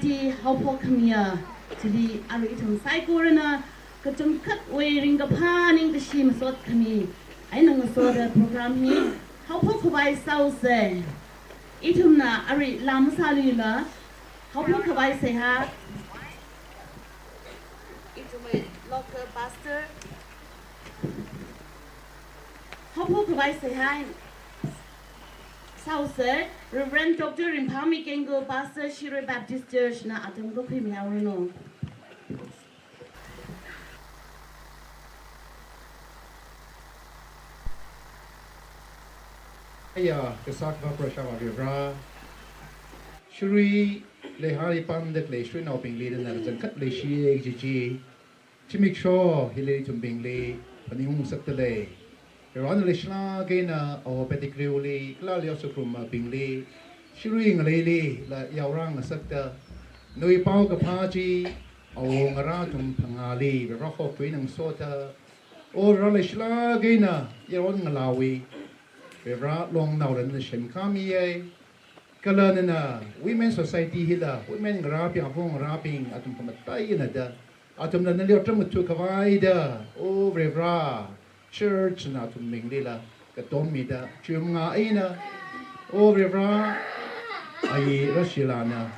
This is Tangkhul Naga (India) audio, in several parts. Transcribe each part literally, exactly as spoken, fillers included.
Hi haophok khamiya, chili arui ithum saikorana kachangkhatwui ringkaphā ningkashi masot khami eina ngasoda program hi haophok khavai sāusa. Ithumna arui lam sālila haophok khavai seihā. Ithumwui local pastor haophok khavai seihā sāusa, Reverend Doctor Ringphami Kenggo, Pastor, Shirui Baptist Church na atam kakhuimihaoranu. Aya, kasā akhava Proho Ishāvā Varivara, Shirui leihāli pamda khalei Shiruinaobingli nana kachangkhat leishiya kaji chi, zimiksho hili ithumbingli phaningung ngasakta lei. Varivara nali leishilāk eina Awo Pettigrewli, kala ali otsak rummabingli, Shirui ngaleilila yaorā ngasakta, nawui paokaphā chi Awo ngarā athum phangāli Varivara hokhuina ngasoda, O Varivara leishilāk eina yaron ngalāwui Varivara longnaola nana semkhuimiya. Kala nana Women Society hila, women ngarābing, avung ngarābing athum khamataiya eina da, athumla nali otram ngatha khavaida, O Varivara, church na athumbinglila katommida, chum nga eina, O Varivara, ayi Rashilana,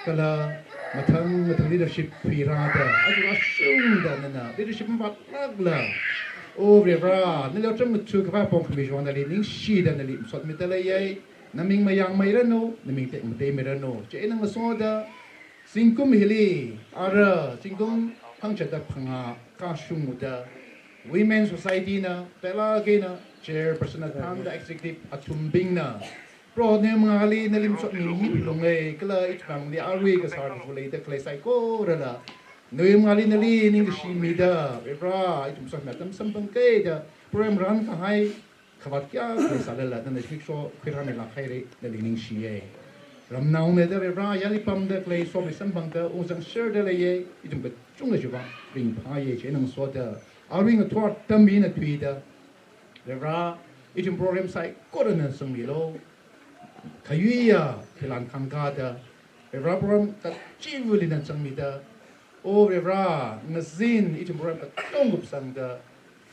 kala mathang mathang leadership khuirāda, aja rāshungda nana leadership mavātlākla, O Varivara, nali otram ngatha khavai apong khami chiwui vang nali ningshida nali masotmida leiya. Naming mayāngmeiranu, naming tekmateimeiranu. Chieina ngasoda, zingkum hili, ara, zingkum hangchatda phangā kashungda, Women Society na, pela kena, chairperson na thānda executive athumbingna, Proho nawui mangāli nali masotmi hi philunga, kala ithumli arui kasā rifule da khalei saikorala, nawui mangāli nali ningkashi mida, Varivara, ithum masotmi atam samphangkida, program rānkahai khavāt kayākha leisālala, nana zimiksho khuirāmilāk haira, nali ningshiya. Ramnaona da Varivara, yali pamda khalei somi samphangda, ungzang sherda leiya, ithum kachungkha chiwui vang ringphāya, chieina ngasoda, arui ngathor atam hina thuida, Varivara, ithum program saikora nana sangmilu. Khayuiya philan khangkāda, Varivara, program kachivali nana sangmida, O Varivara, ngazin ithum program katong kupsangda,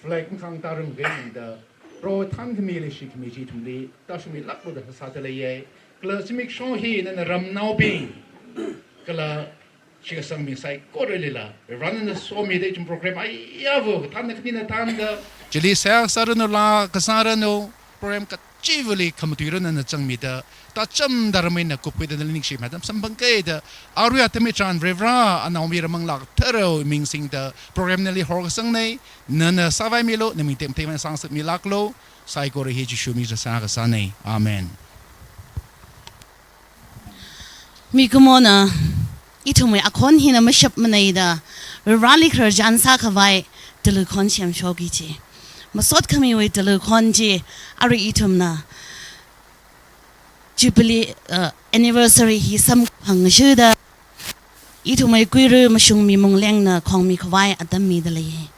flag makhangtā rung kayangda, Proho thānkhami leishi khami chi ithumli tāshungmilāklu da sāda leiya. Kala zimiksho hi nana ramnaobing, kala shitsangmi saikoralila, Varivara nana somida ithum program ayāva, kathānna khanina thānda, chili seihā sāranu, laa kasāranu, program kachivali khamatuiranu nana sangmida, tāchamda ramai eina kupkhuida nali ningshimida atam samphangkida, arui atam hitharan Varivara, anaomayara Manglā Katharawui ming singda program nali horkasangna, nana sāvaimilu, naming tekmatei eina sāngasakmilāklu, saikora hi Jishu mingli seihā kasāna. Amen. Mikumona, ithumwui akhon hina mashapmana da, Varivarali khararchan sākhavai talu khon semshoki kaji. Masot khamiwui talu khon chi, arui ithumna Jubilee, uh, anniversary hi samkaphang ngasoda, ithumwui kuiru Mashungmi Munglengna khongmi khavai atam mida lei.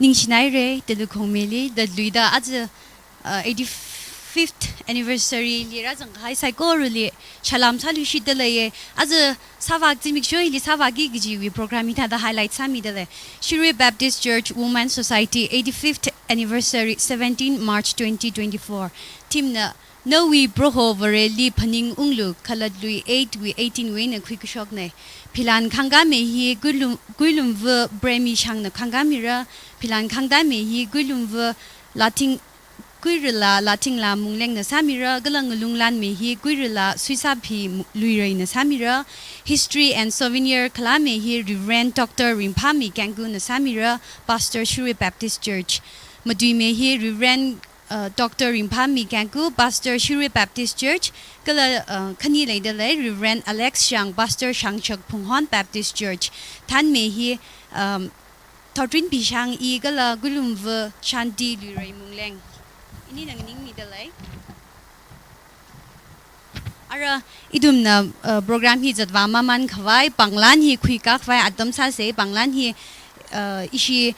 Ningshinaira, talu khongmili, da luida aja, uh, eighty-fifth anniversary li rāzangkahai saikorali, salam sāluishida leiya, aja sāvā zimiksho hili sāvāki kajiwui program hithāda highlight sāmida lei. Shirui Baptist Church Women Society eighty-fifth anniversary, seventeen March twenty twenty-four. Theme na, Nawui Proho Vareli phaningunglu, Khalatlui eight wui eighteen wui eina khuikashokna. Philan khangkāmei hi Guilum-, Guilumva Bremi Shangna khangkāmira, philan khangtāmei hi Guilumva Lating Kuirila Latingla Munglengna sāmira, kala Ngalunglanmei hi Kuirila Suisaphi Mu-, Luireina sāmira, History and Souvenir khalāmei hi Reverend Doctor Ringphami Kengkuna sāmira, Pastor Shirui Baptist Church. Matuimei hi Reverend, uh, Doctor Ringphami Kengku, Pastor Shirui Baptist Church, kala, uh, khani leidalei Reverend Alex Shang, Pastor Shangshak Phunghon Baptist Church. Thanmei hi, um, Thotrin Bishang I kala Kuilumva Shanti Luirei Mungleng. Inina nganingmidalei. Ara, ithumna, uh, program hi zatvā mamān khavai, panglan hi khuikā khavai atam sāsei, panglan hi, uh, ishi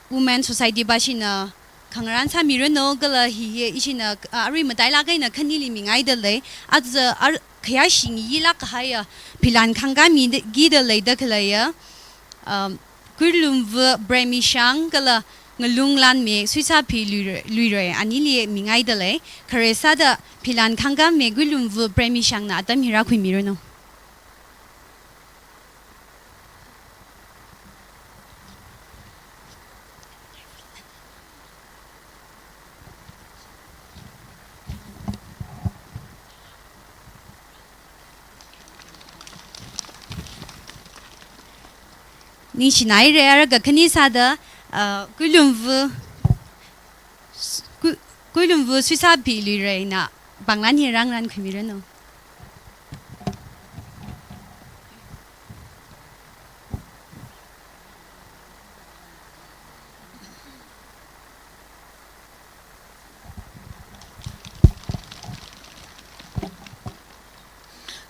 Women Society bashina khangarān sāmiranu, kala hi hi ishina, uh, arui matailāk eina khanili mingaidalei. Aja ar-, khayāshing yilāk kahaiya, philan khangkāmi de-, kidalei da khaleiya, um, Kuilumva Bremishang kala Ngalunglanmei Suisaphi Luirei, Luirei anili mingaidalei. Khare sāda philan khangkāmei Kuilumva Bremishangna atam hi rākhuimiranu. Ningshinairei, ara kakhane sāda, ah, Kuilumva, Kui-, Kuilumva Suisaphi Luireina panglan hi rāngarānkhuimiranu.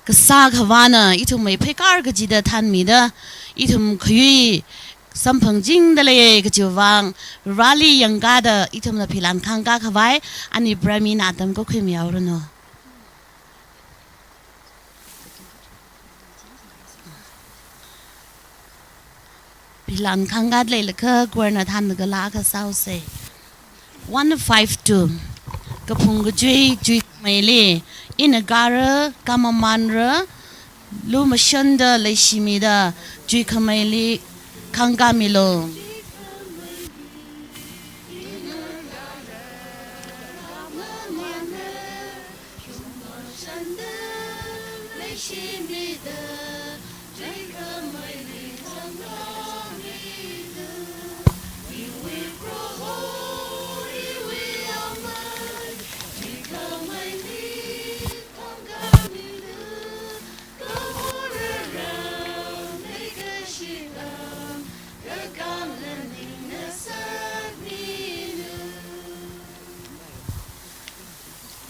Kasā Akhavana ithumwui pheikar kachida thanmida, ithum khayui samphangchingda leiya kajiwui vang, Vareli yangkāda ithumna philan khangkā khavai, ani Bremina atam khuimihaoranu. Philan khangkā leilakha choirna thanlaga laa kasā sāsei. One five two. Kaphung kachui chuikhameili, ina kāra, khamamānra, lumashonda leishimida, chuikhameili khangkāmilu.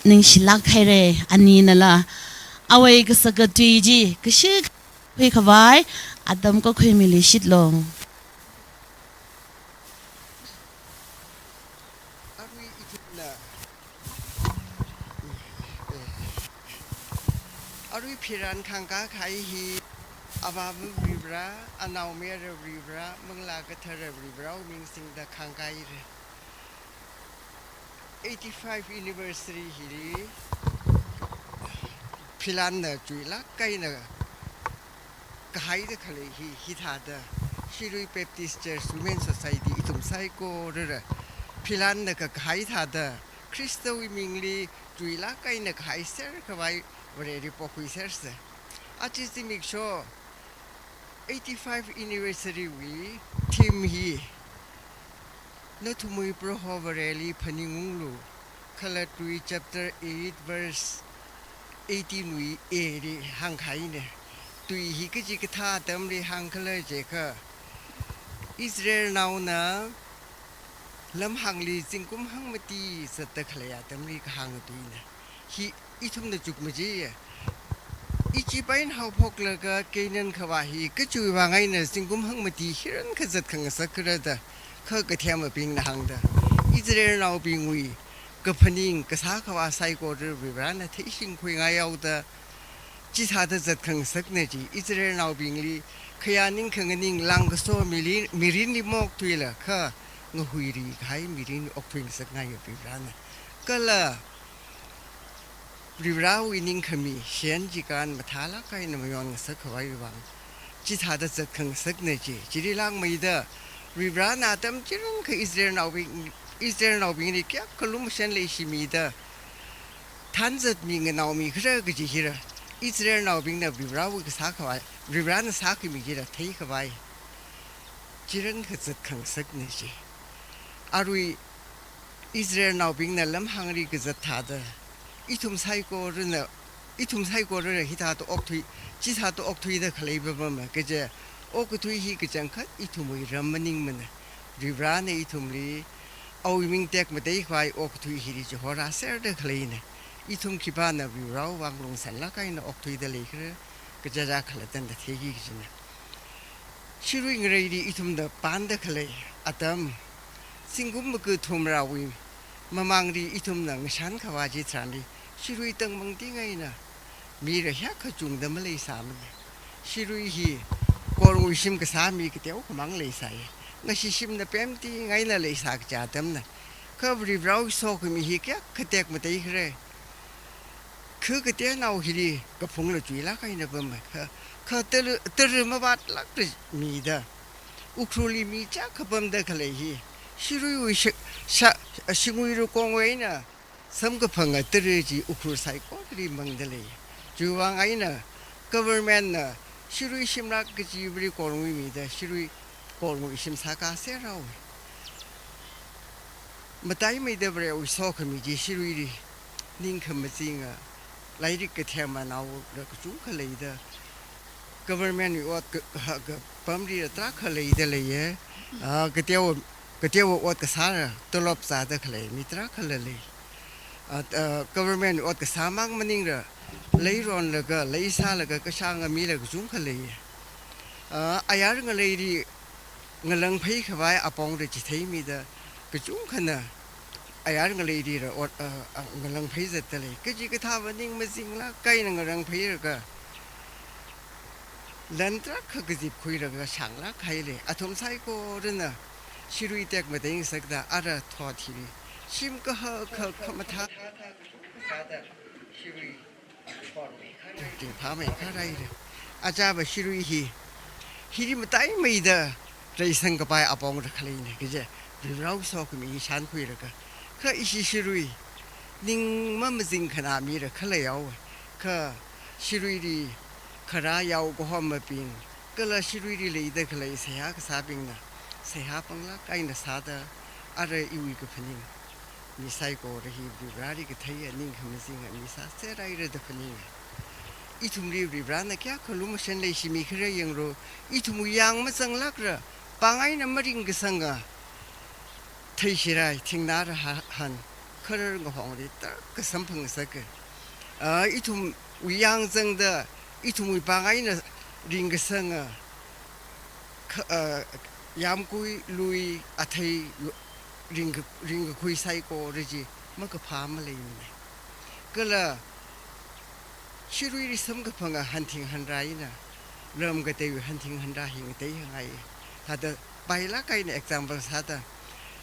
Ningshilāk haira, aninala awui kasaka tui chi kashik khui khavai atam khuimilu shitlo. Arui ithumna, arui philan khangkā kahai hi Avāva Varivara, Anaomayara Varivara, Manglā Kathara Varivarawui ming singda khangkāhaira. Eighty-five anniversary hili philanna chuilāk eina kahaida khalei hi, hithāda Shirui Baptist Church Women Society ithum saikorala philanna kakahai thāda, Khristawui mingli chuilāk eina kahaiser khavai Vareli pokhuisersa. Aja zimiksho eighty-five anniversary wui theme hi, Nathumwui Proho Vareli phaningunglu, kala Tui chapter eight verse eighteen wui A li hāngkahaina. Tui hi kachi kathā atamli hāngkhala jiakha, Israelnaona lamhāngli zingkum hangmati zatta khalei atamli kahānga tuina. Hi ithumna chukmajiya. Egypt eina haophoklaga Canaan khavā hi kachiwui vang eina zingkum hangmati hiyākha zatkhangasakkhala da, kha kathemabingna hāngda, Israelnaobingwui kaphaning kasā khavā saikora Varivarana theishingkhuingai haoda, chithāda zatkhangasakna ji, Israelnaobingli khayā ningkhanganing langkaso mili-, mirinli maokthuila kha ngahuiri kahai mirin okthuingasakngaiya Varivarana. Kala Varivarawui ningkhami, shiyan chikān mathālāk eina mayonngasak khavai vang, chithāda zatkhangasakna ji. Chili langmeida Varivarana atam chirangkha Israelnaobing Israelnaobingli kayākha lumashan leishimida, thanzatmi nganaomi khare kaji hira, Israelnaobingna Varivarawui kasā khavai, Varivarana sākhami chila theikhavai, chirang kazat khangasakna chi. Arui Israelnaobingna lamhāngli kazat thāda, ithum saikorana, ithum saikorana hithāda okthui, chithāda okthuida khalei pamma, kaja okathui hi kachangkhat ithumwui ram maningmana. Varivarana ithumli, awui ming tekmatei khavai okathui hili chihorāserda khaleina. Ithum khipāna Varivarawui vang lungsanlāk eina okthuida leikhare, kaja ja khalattanda theiki kajina. Shirui ngareili ithumna pānda khalei atam, zingkum maga thumrāwui mamangli ithumna ngashan khavā chitharanli, shirui tangmangting eina mira hiyākha chungda maleisāmana. Shirui hi Korungwui shim kasā mi kateokhamang leisāya. Ngashi shimna pemting eina leisā kaja atamna. Kha Varivarawui sokhami hi kayākha tekmatei khare. Kha kateonao hili kaphungla chuilāk eina pamma. Kha, kha tara, tara mavātlākta mida, Ukhrulli mi chiyākha pamda khalei hi, shiruiwui sha-, sha-, shingwui rukongwui eina samkaphanga tara chi Ukhrul saikorali mangda lei. Chiwui vang eina government na shirui shimlāk kachi Varewui Korungwui mida shirui Korungwui shim sākāserhaowa. Mataimeida Varewui sokhami chi shiruili ningkhamazinga, lairik kathema naora kachungkha leida, government wui ot ka, ha, kapamlila tarākha leida leiya. Ah, kateowa, kateowa ot kasāla tolop zāda khalei mi tarākhala lei. Ah, ah, government ot kasāmang maningla, leironlaga, leisālaga, kashānga mila kachungkha leiya. Ah, ayar ngaleili ngalangphei khavai apongla chitheimida, kachungkhana ayar ngaleilila ot, ah, ah, ngalangphei zatda lei. Kachikathā maning mazinglāk eina ngalangpheilaga, lan tarākha kazipkhuilaga shānglāk kahai lei. Athum saikorana shirui tekmateingasakda ara thot hili shim kahaka khamathā sāda shirui ringphāmeikharāra. Achāva shirui hi, hili mataimeida reisangkapai apongla khaleina kaja Varewui sokhami hi shānkhuilaga. Kha ishi shirui ning mamazingkhanā mila khaleihaowa. Kha shiruili kharā yao kahomabing, kala shiruili leida khalei seihā kasābingna seihā panglāk eina sāda, ara iwui kaphaning mi saikora hi Vareli katheiya ningkhamazinga mi sāserhaira da phaninga. Ithumli Varena kayākha lumashan leishimikhara yanglu, ithumwui yang mazanglākla, pāng eina maringkasanga, theishirai, thingnara ha-, han, kharar ngahongli tarākha samphangasaka. Ah, ithumwui yang zangda, ithumwui pāng eina ringkasanga, kha-, ah, yāmgui, lui, athei, yu-, ringka-, ringkakhui saikora chi makaphā maleimana. Kala shiruili samkaphanga hanthing hanrā eina, ram kateiwui hanthing hanrā hi ngateihāngai. Thāda pailāk eina example sāda,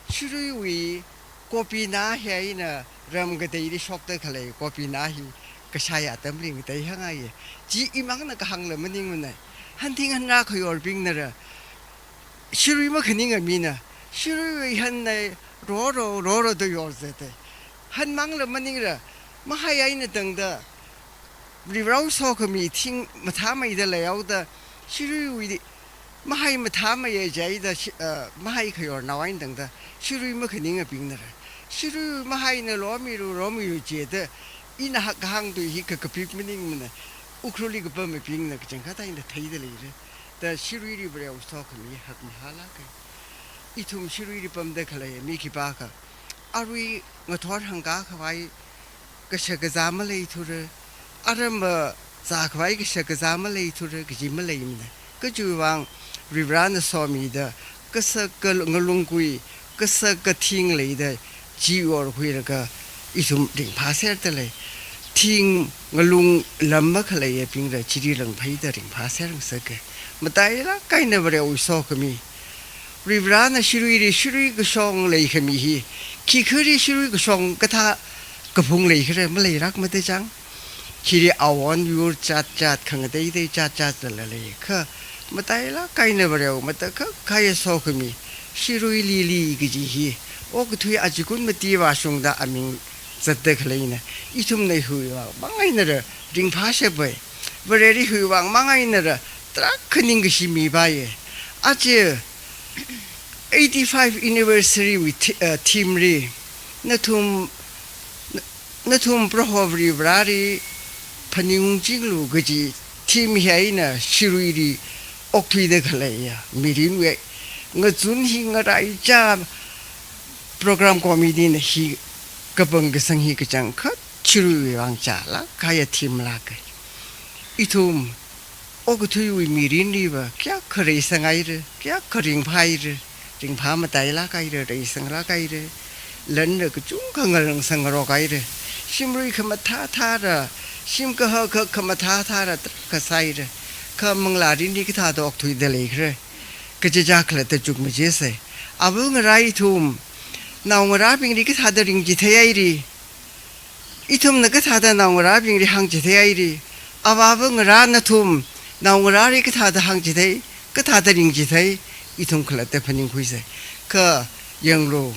shiruiwui kopi nā hi eina ram kateili shokda khalei kopi nā hi kashai atamli ngateihāngai. Chi imangna kahāngla maningmana. Hanthing hanrā khayorbingnala, shirui makhaninga mina, shiruiwui hanna roro, roroda yorzata. Hanmangla maningla, mahai eina tangda, Varewui sokhami thing mathāmeida leihaoda, shiruiwui mahai mathāmeiya jida, shi-, ah, mahai khayornao eina tangda, shirui makhaningabingnala, shirui mahaina lomilu, lomilu jida, ina hak kahāng tui hi kakapik maningmana, Ukhrulli kapam mibingna kachangkhat eina theida leira. Da shiruili Varewui sokhami hakmahālāka. Ithum shiruili pamda khalei mi khipākha arui ngathor hāngkā khavai kashakazā maleithura, arama zā khavai kashakazā maleithura, kaji maleimana. Kachiwui vang Varena somida, kasak ka ngalunggui, kasak kathing leida, chi yorkhuilaga ithum ringphāserda lei. Thing ngalung lam makhaleiyabingla chili langpheida ringphāser ngasaka. Matailāk eina Varewui sokhami, Varena shiruili shirui kashong leikhami hi, khikhali shirui kashong kathā kaphung leikhara maleilākmada chang. Hili awon yur chatchat, khangateitei chatchatla leikha, matailāk eina Varewui matakhak kahai sokhami, Shirui Lily kaji hi okathui achikun mati vāshungda aming zatda khaleina. Ithumna hiwui vang mang einara ringphāshappai. Vareli hiwui vang mang einara tarākha ningkashi mipaiya. Aja eighty-five anniversary wui thi-, uh, theme li, nathum, nathum Proho Varivarali phaningungchinglu kaji theme hi eina Shiruili okthuida khaleiya mirinwui ngachun hi ngaraichā program committee na hi kapang kasang hi kachangkhat Shiruiwui vang chālāk kahaiya theme lāka. Ithum okathuiwui mirinliva kayākha reisanghaira, kayākha ringphāhaira, ringphā matailāk haira, reisanglāk haira, lanla kachungkha ngarangngarok haira, shimrui khamathā thāra, shim kahaka khamathā thāra tarākha sāhaira, kha manglā mirinli kathāda okthuida leikhara, kachichā khalatta chukmajasa. Ava ngarā ithum naongarābingli kathāda ringchitheihaira, ithumna kathāda naongarābingli hāngchitheihaira, avāva ngarā nathum naongarāli kathāda hāngchithei, kathāda ringchithei, ithum khalatta phaningkhuisa. Kha yanglu,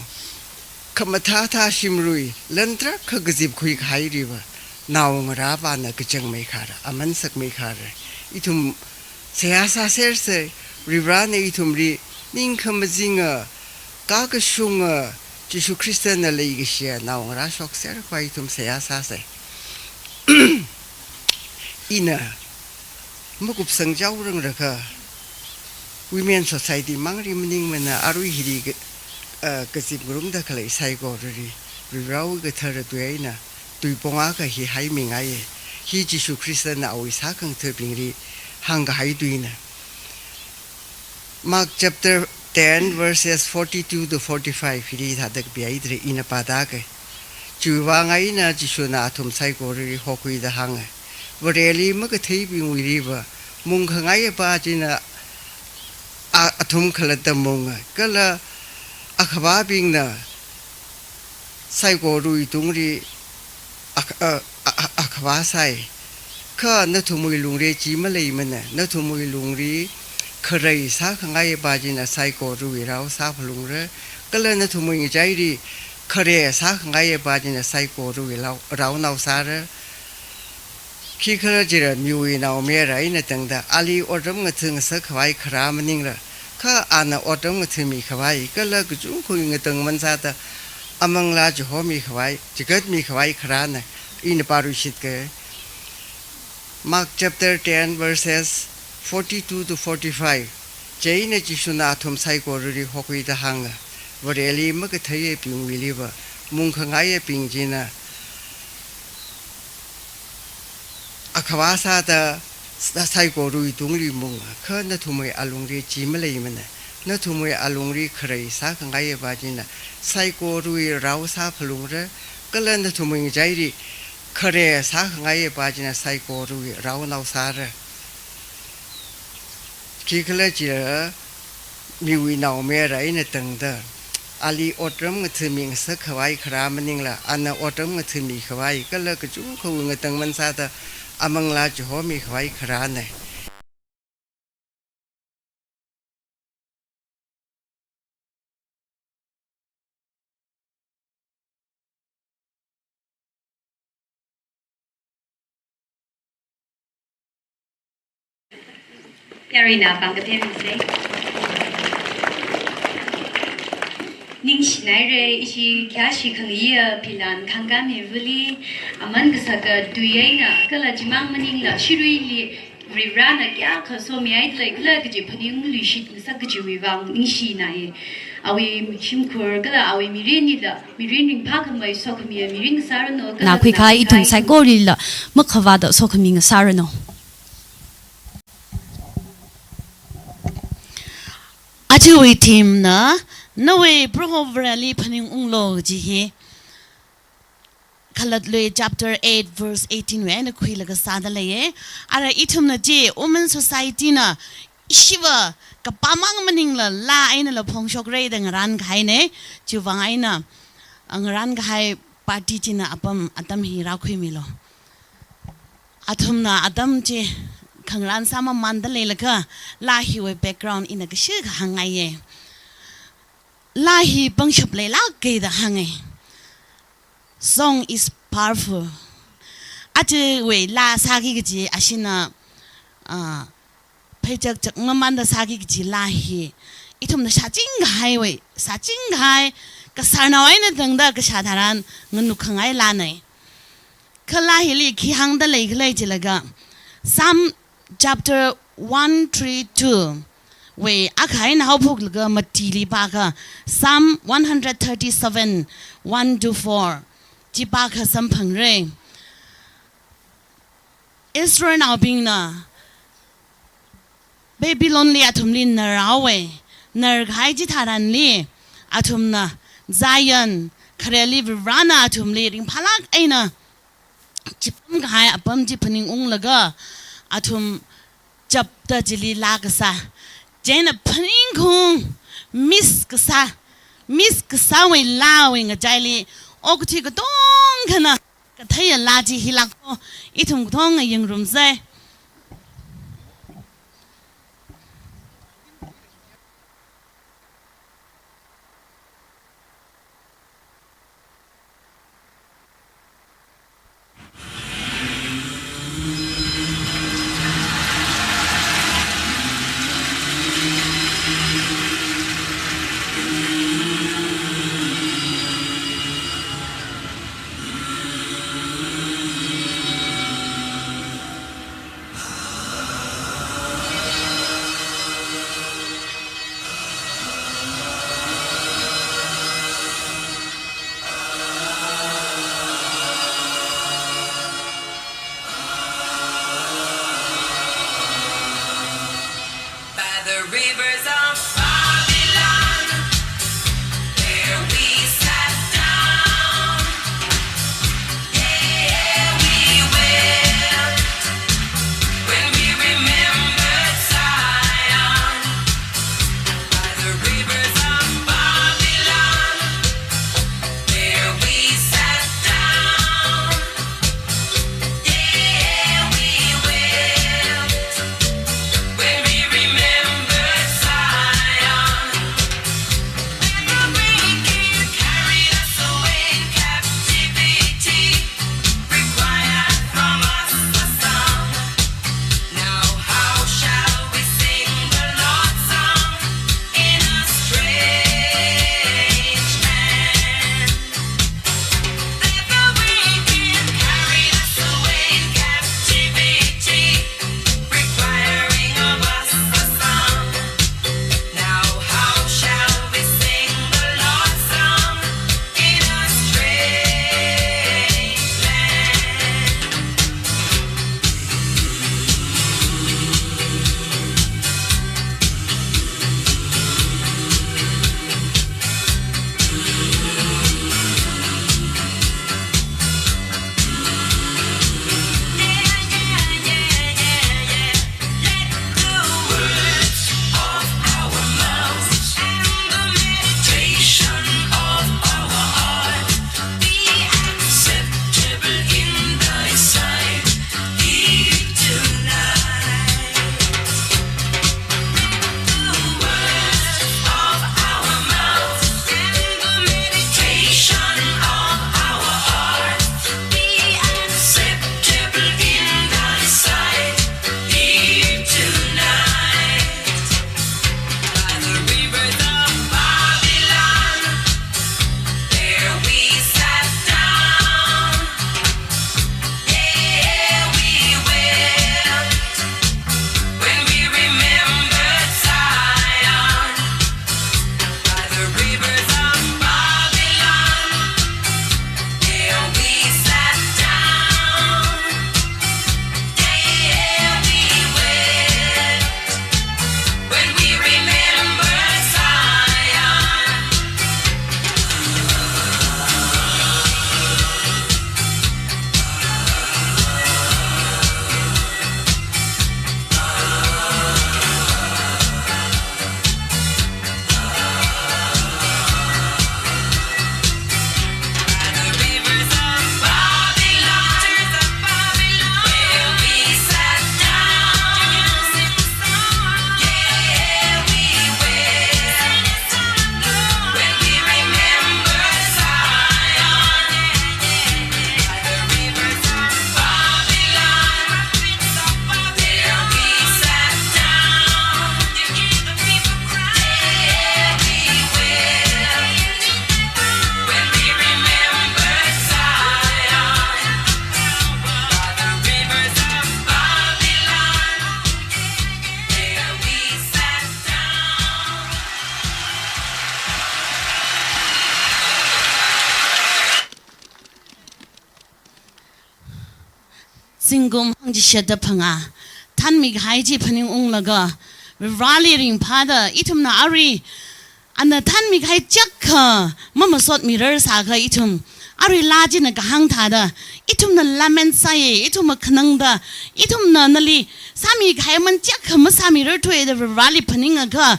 khamathā thā shimrui, lan tarākha kazipkhui kahailiva, naongarāpana kachangmeikharā, aman sakmeikharā. Ithum seihā sāsersa, Varivarana ithumli ningkhamazinga, kakashunga, Jishu Khristana leikashiya naongarā shokser khavai ithum seihā sāsa. Ina makupsang chaorang rakha, Women Society mangli maningmana, arui hili ka, ah, kazip ngarumda khalei saikorali, Varivarawui kathara tui eina tui pong akha hi haimingaiya. Hi Jishu Khristana awui sākhangathabingli hāngkahai tuina. Mark chapter ten verses forty-two to forty-five hili hithāda kapihaida lei, ina pāda kha. Chiwui vang eina Jishuna athum saikorali hokhuida hānga, Vareli makatheibingwuiliva mungkhangaiyapa china a-, athum khalatta munga, kala akhavābingna saikorawui tungli ak-, a, a, a, akhavā sāi. Kha nathumwui lungli chi maleimana, nathumwui lungli kharei sākhangaiyapa china saikorawui rao sāphalungra, kala nathumwui ngachaili khare sākhangaiyapa china saikorawui rao, raonao sāra. Khikhalajila miwui naomayara eina tangda, ali otram ngathangasak khavai kharā maningla, kha ana otram ngathami khavai, kala kachungkhawui ngatangman sāda amanglā chihomi khavai, chigatmi khavai kharāna, ina pāruishit kha. Mark chapter ten verses forty-two to forty-five. Chieina Jishuna athum saikorali hokhuida hānga, Vareli makatheiyabingwuiliva mungkhangaiyabing china akhavā sāda sa-, saikorawui tungli munga, kha nathumwui alungli chi maleimana. Nathumwui alungli kharei sākhangaiyapa china saikorawui rao sāphalungra, kala nathumwui ngachaili khare sākhangaiyapa china saikorawui raonao sāra. Khikhalajila miwui naomayara eina tangda, ali otram ngathami ngasak khavai kharā maningla, ana otram ngathami khavai, kala kachungkhawui ngatangman sāda amanglā chihomi khavai kharāna. Yarina pāngkapheisei. Ningshinaira, ishi khayāshi khangayiya philan khangkān hivali, aman kasaka tui eina, kala chimang maningla, Shiruili Varivarana kayākha somihaida lei khala kaji phaningluishit ngasak kajiwui vang ningshinai. Awui shimkhur kala awui mirinlila mirin ringphākhamei sokhamiya mirin ngasāranu, kala nakhui kahai ithum saikoralila makhavāda sokhami ngasāranu. Ajawui theme na, nawui Proho Vareli phaningunglu kaji hi Khalatlui chapter eight verse eighteen wui eina khuilaga sāda leiya. Ara ithumna chi Women Society na ishiva kapamang maningla laa einala phongshokra da ngarān kahaina. Chiwui vang eina, a, ngarān kahai party china apam atam hi rākhuimilu. Athumna atam chi khangarān sāmamānda leilaga laa hiwui background ina kashikha hāngngaiya. Laa hi pangshap leilāka da hānga. Song is powerful. Ajawui laa sāki kaji ashina, ah, pheichak chak mamanda sāki kaji laa hi ithumna shāching kahaiwui, shāching kahai, kasarnao eina tangda kashā tharan nganuk khangai laana. Kha laa hili khi hāngda leikhala jilaga, Psalm chapter one three two wui akha eina haophoklaga matili pākha, Psalm one hundred thirty-seven, one to four chi pākha samphangra. Israelnaobingna Babylonli athumli narhaowa, narkahai chitharanli athumna Zion, khareli Varivarana athumli ringphālāk eina chipam kahai apam chi phaningunglaga athum chapter chili laa kasā. Chieina phaningkhaung, miss kasā, miss kasāwui laawui ngachaili okathui katongkhana katheiya laa chi hilāka, ithum katonga yangrumsa. zingkum hangchishatda phangā thanmikahai chi phaningunglaga, Vareli ringphāda ithumna arui ana thanmikahai chiyākha mamasotmirar sākha ithum arui laa china kahāng thāda, ithumna lament sāya, ithumna khanangda, ithumna nali sāmikahai aman chiyākha masāmirarthuwa da Vareli phaningakha,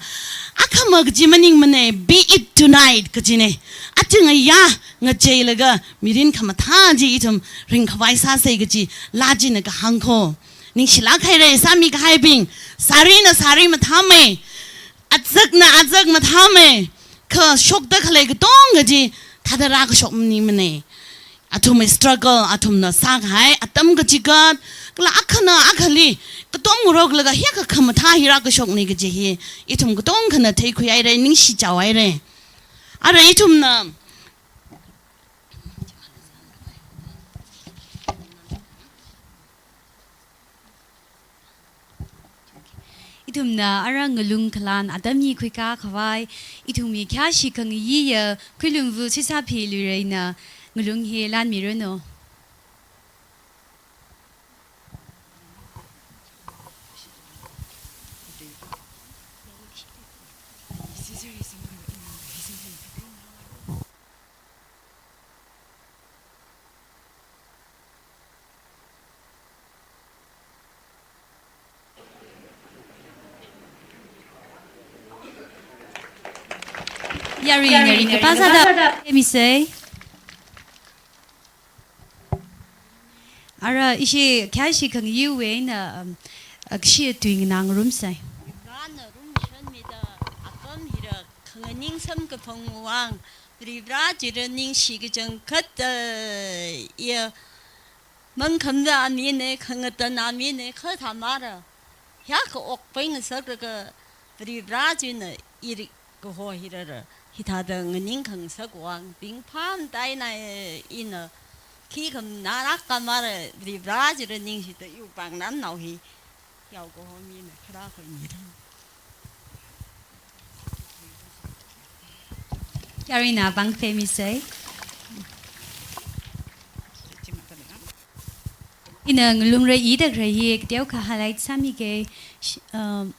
akhama kaji maningmana, be it tonight kajina. Aja ngayā ngacheilaga mirin khamathā chi ithum ringkhavai sāsa kaji laa china kahāng kho. Ningshilāk haira, sāmikahaibing, sārina sāri mathāmei, azakna azak mathāmei, kha shokda khalei katonga chi thāda rākashok maningmana. Athumwui struggle, athumna sākahai atam kachikat, kala akhana akhali katom ngaroklaga hiyākha khamathā hi rākashokna kaji hi ithum katongkhana theikhui haira, ningshichao haira. Ara ithumna Ithumna ara ngalung khalān atam hi khuikā khavai, ithumwui khayāshi khangayiya Khuilunvu Suisāphi Luireina ngalung hi lanmiranu. Yaruina ringkaphā sāda misei. Ara ishi khayāshi khangayiwui eina, um, akshi tui nganā ngarumsei. Rāna rumshanmida apam hira khanganing samkaphangwui vang, Varivara chira ningshi kachangkhat, eh, iya mangkhamda amina, khangatan amina, kha thamara hiyākha okpai ngasaklaga Varivara china iri kaho hirara hithāda nganingkhangasak vang pingpham taina, ina khi khamnā rākhamara Varivara chira ningshida iwui pāng namnao hi yao kaho mina kharā khuimira. Yaruina pāng phei misei. Ina ngalungra ida khalei hi kateokha highlight sāmikei, sh-, um,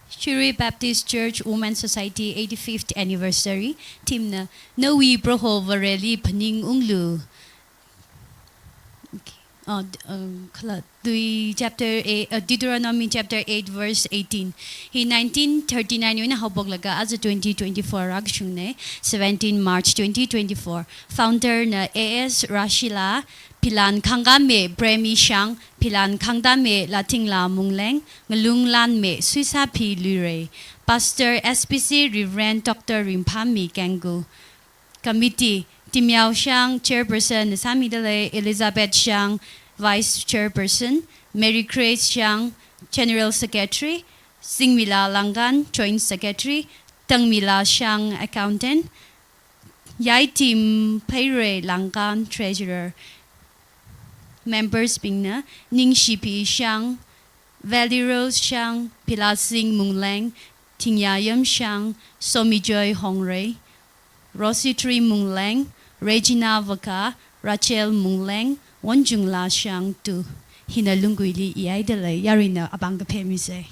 Shirui Baptist Church Women Society eighty-fifth anniversary theme na, Nawui Proho Vareli phaningunglu. Okay. Uh, d-, um, kala tui chapter eight, uh, Deuteronomy chapter eight verse eighteen. Hi nineteen thirty-nine wui eina haophoklaga aja twenty twenty-four rākashungna, seventeen March twenty twenty-four. Founder na A S Rashila, philan khangkame Premi Shang, philan khangtame Latingla Mungleng, ngalung lanme Suisāphi Luirei, Pastor S P C Reverend Doctor Ringphami Kenggu. Committee, Timyao Shang, Chairperson, sāmida lei, Elizabeth Shang, Vice Chairperson, Mary Grace Shang, General Secretary, Singmila Langkan, Joint Secretary, Tangmila Shang, Accountant, Yaitim Pheirei Langkan, Treasurer. Members bingna, Ningshiphi Shang, Valley Rose Shang, Philasing Mungleng, Thingyayam Shang, Somijoy Hongrei, Rositri Mungleng, Regina Vaka, Rachel Mungleng, Wonjungla Shang tu. Hina lunggui li ihaida lei, yaruina apāng kaphei misei.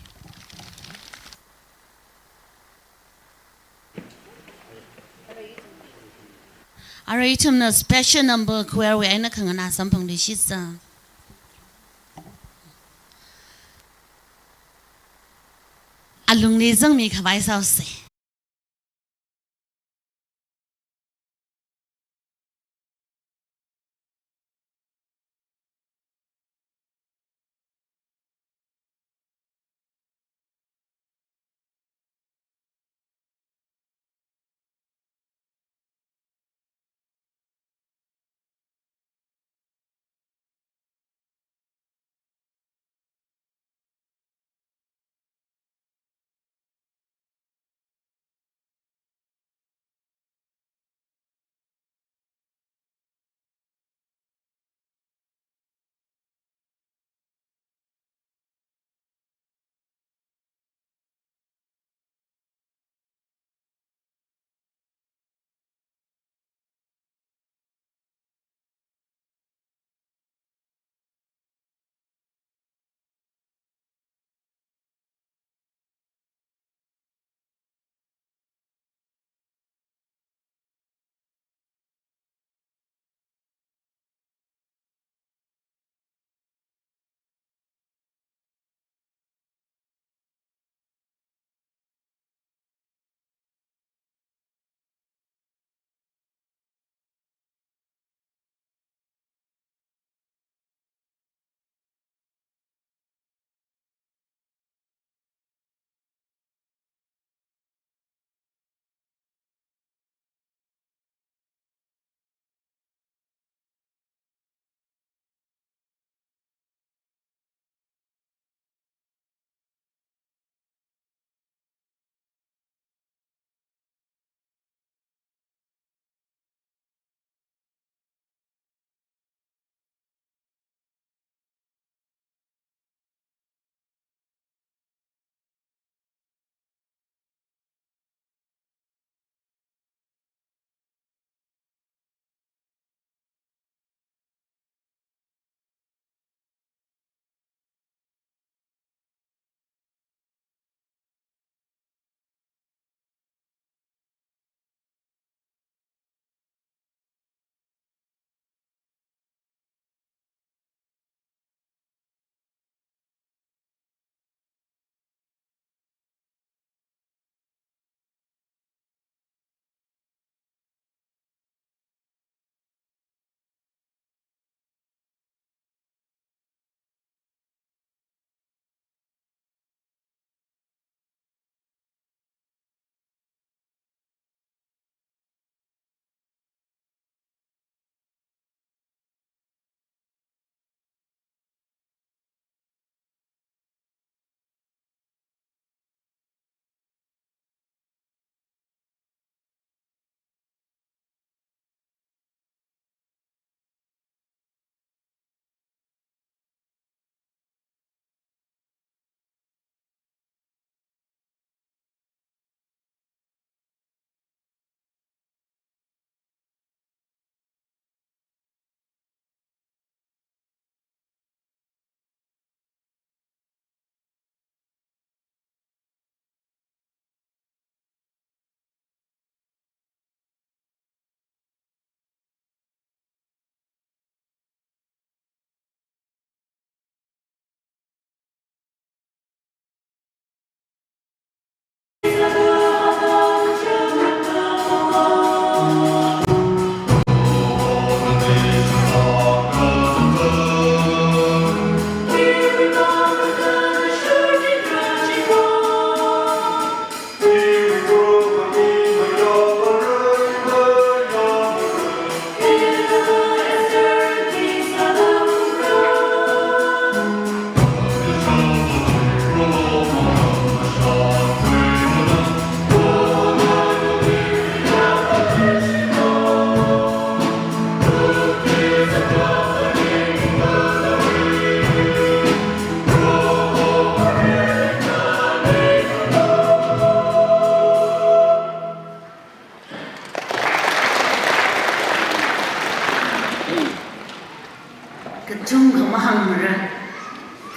Ara ithumna special number choir wui eina khanganā samphangluishitsa. Alungli zangmi khavai sāsa.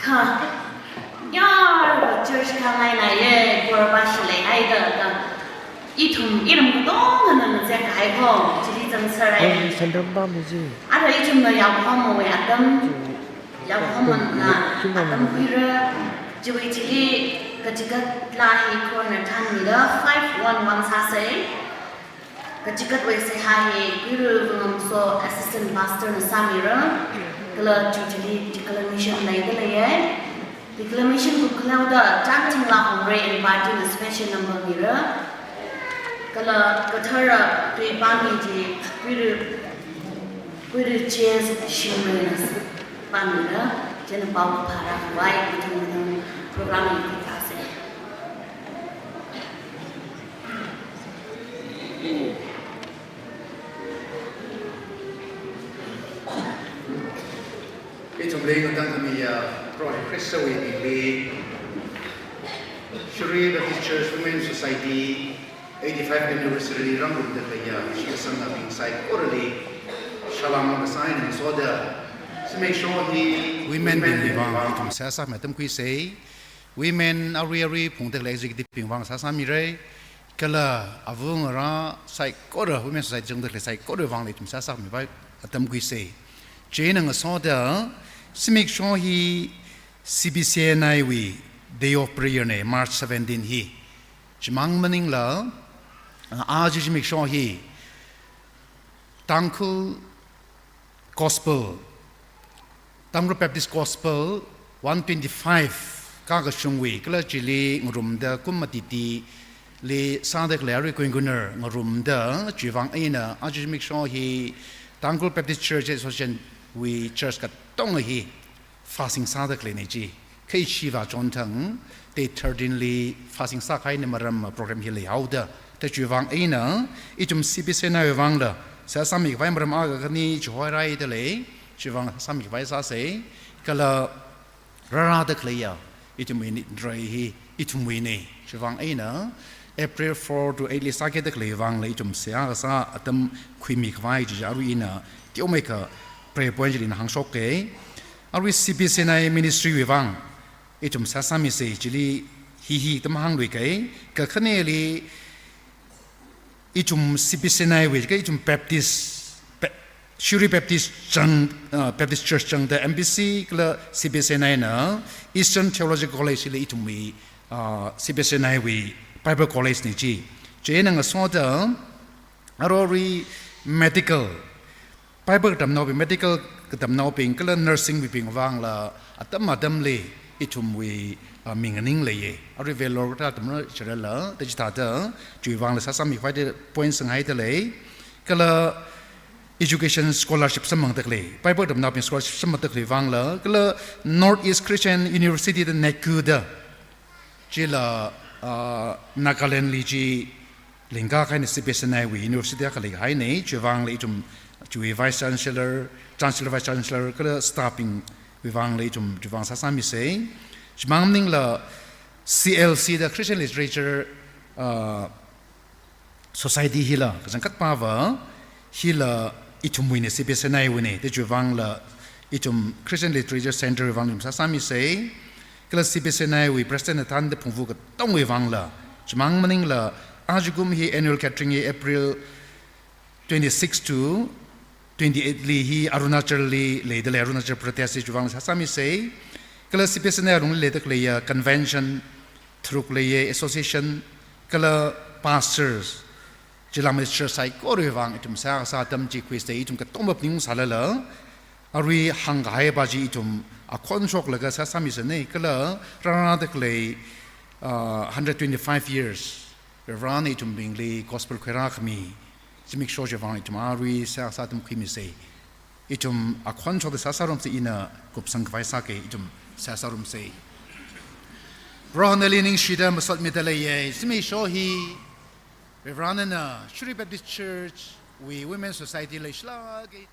Kha, yarva church khangai naiye, korba shilei haida ka. Ithum iram katongana ngazekhaiko, chili zangsarai. Oi, sandam ba muji. Ara ithumna yaokhomawui atam, yaokhomana atam khuira, chiwui chili kachikat la hi corner thanmida five one one sāsei. Kachikatwui seihā hi Guru Vungamso Assistant Pastor na sāmira, kala chili declamation leida leiye. Declamation kupkhalaoda Changching Lahongre and party na special number mira. Kala kathara tuipami chi Guru, Guru J S Shimre na pamira, chieina pao phara khavai, ithum program hi khuitāsei. Ithumli ngatangkhami ya Proho Khristawui mingli, Shirui Baptist Church Women Society eighty-five anniversary li rāngarumda khaleiya shitsangabing saikorali salam kasā eina ngasoda, zimiksho hi women bingli vang ithum seihā sāmi atam khuisei. Women arui arui phungda khalei executive bing vang seihā sāmira, kala avāva̱ ngarā saikora, Women Society zangda khalei saikora vangla ithum seihā sāmivai atam khuisei. Chieina ngasoda, zimiksho hi C B C N I wui Day of Prayer nei, March seventeen hi. Chimang maningla, a, aja zimiksho hi Tangkhul Gospel, Tangkhul Baptist Gospel one twenty-five kakashungwui, kala chili ngarumda kum matitili sāda khalei arui Koinkunar ngarumda, chiwui vang eina aja zimiksho hi Tangkhul Baptist Church Association wui church katonga hi fasting sāda khaleinei chi. Kha ishi vāchon thang, date thirteen li fasting sākahaina maram program hi leihaoda, da chiwui vang eina, ithum C B C N I wui vangla seihā sāmi khavai maram akha khani chihoiraida lei, chiwui vang seihā sāmi khavai sāsei, kala rārāda khaleiya ithumwui ningrei hi ithumwuinei. Chiwui vang eina April four to eight li sākida khalei vangla ithum seihā kasā atam khuimi khavai chi arui ina teomeikha prayer point chili ina hāngshokkei. Arui C B C N I ministry wui vang ithum seihā sāmisei, chili hi hi tam hāngluikei. Kakhaneli ithum C B C N I wui, kala ithum Baptist, Ba-, Shirui Baptist zang, uh, Baptist Church zangda M B C kala C B C N I na Eastern Theological College li ithumwui, uh, C B C N I wui Bible College nei chi. Chieina ngasoda, arui medical, Bible katamnaobing, medical katamnaobing, kala nursing wuibing vangla, atam atamli ithumwui, ah, mi nganing leiye. Arui Vellore kathā tamra chirala, da chithāda, chiwui vangla seihā sāmi khavai da point sanghaida lei. Kala education scholarship samphangda khalei, Bible katamnaobing scholarship samphangda khalei vangla, kala North East Christian University da NECU da, chila, ah, Nagaland li chi lingkakahai eina C B C N I wui university akha leikahainei, chiwui vangla ithum, chiwui Vice Chancellor, Chancellor Vice Chancellor, kala staff bing wui vangla ithum, chiwui vang seihā sāmisei. Chimang maningla C L C da Christian Literature, ah, Society hila, kachangkhat pava, hila ithumwuinei, C B C N I wuinei, da chiwui vangla ithum Christian Literature Center wui vang ithum seihā sāmisei, kala C B C N I wui President na thānda phungvu katongwui vangla, chimang maningla, ajakum hi annual gathering hi April twenty-six to twenty-eight li hi Arunachal li leida lei, Arunachal Pradesh li, chiwui vang seihā sāmisei, kala C B C N I alungli leida khaleiya convention tharuk leiye, association, kala pastors, chila minister saikorawui vang ithum seihā kasā atam chi khuisei, ithum katonga phaning sālala, arui hāngkahaiva chi ithum akhon shoklaga seihā sāmisanei, kala rārāda khalei, ah, hundred twenty-five years, Varena ithumbingli gospel khuirākhami zimiksho chiwui vang ithum arui seihā kasā atam khuimisei. Ithum akhon shokda seihā sārumsei, ina kupsang khavai sākei, ithum seihā sārumsei. Proho nali ningshida masotmida leiye, zimiksho hi Varena Shirui Baptist Church wui Women Society leishilākei.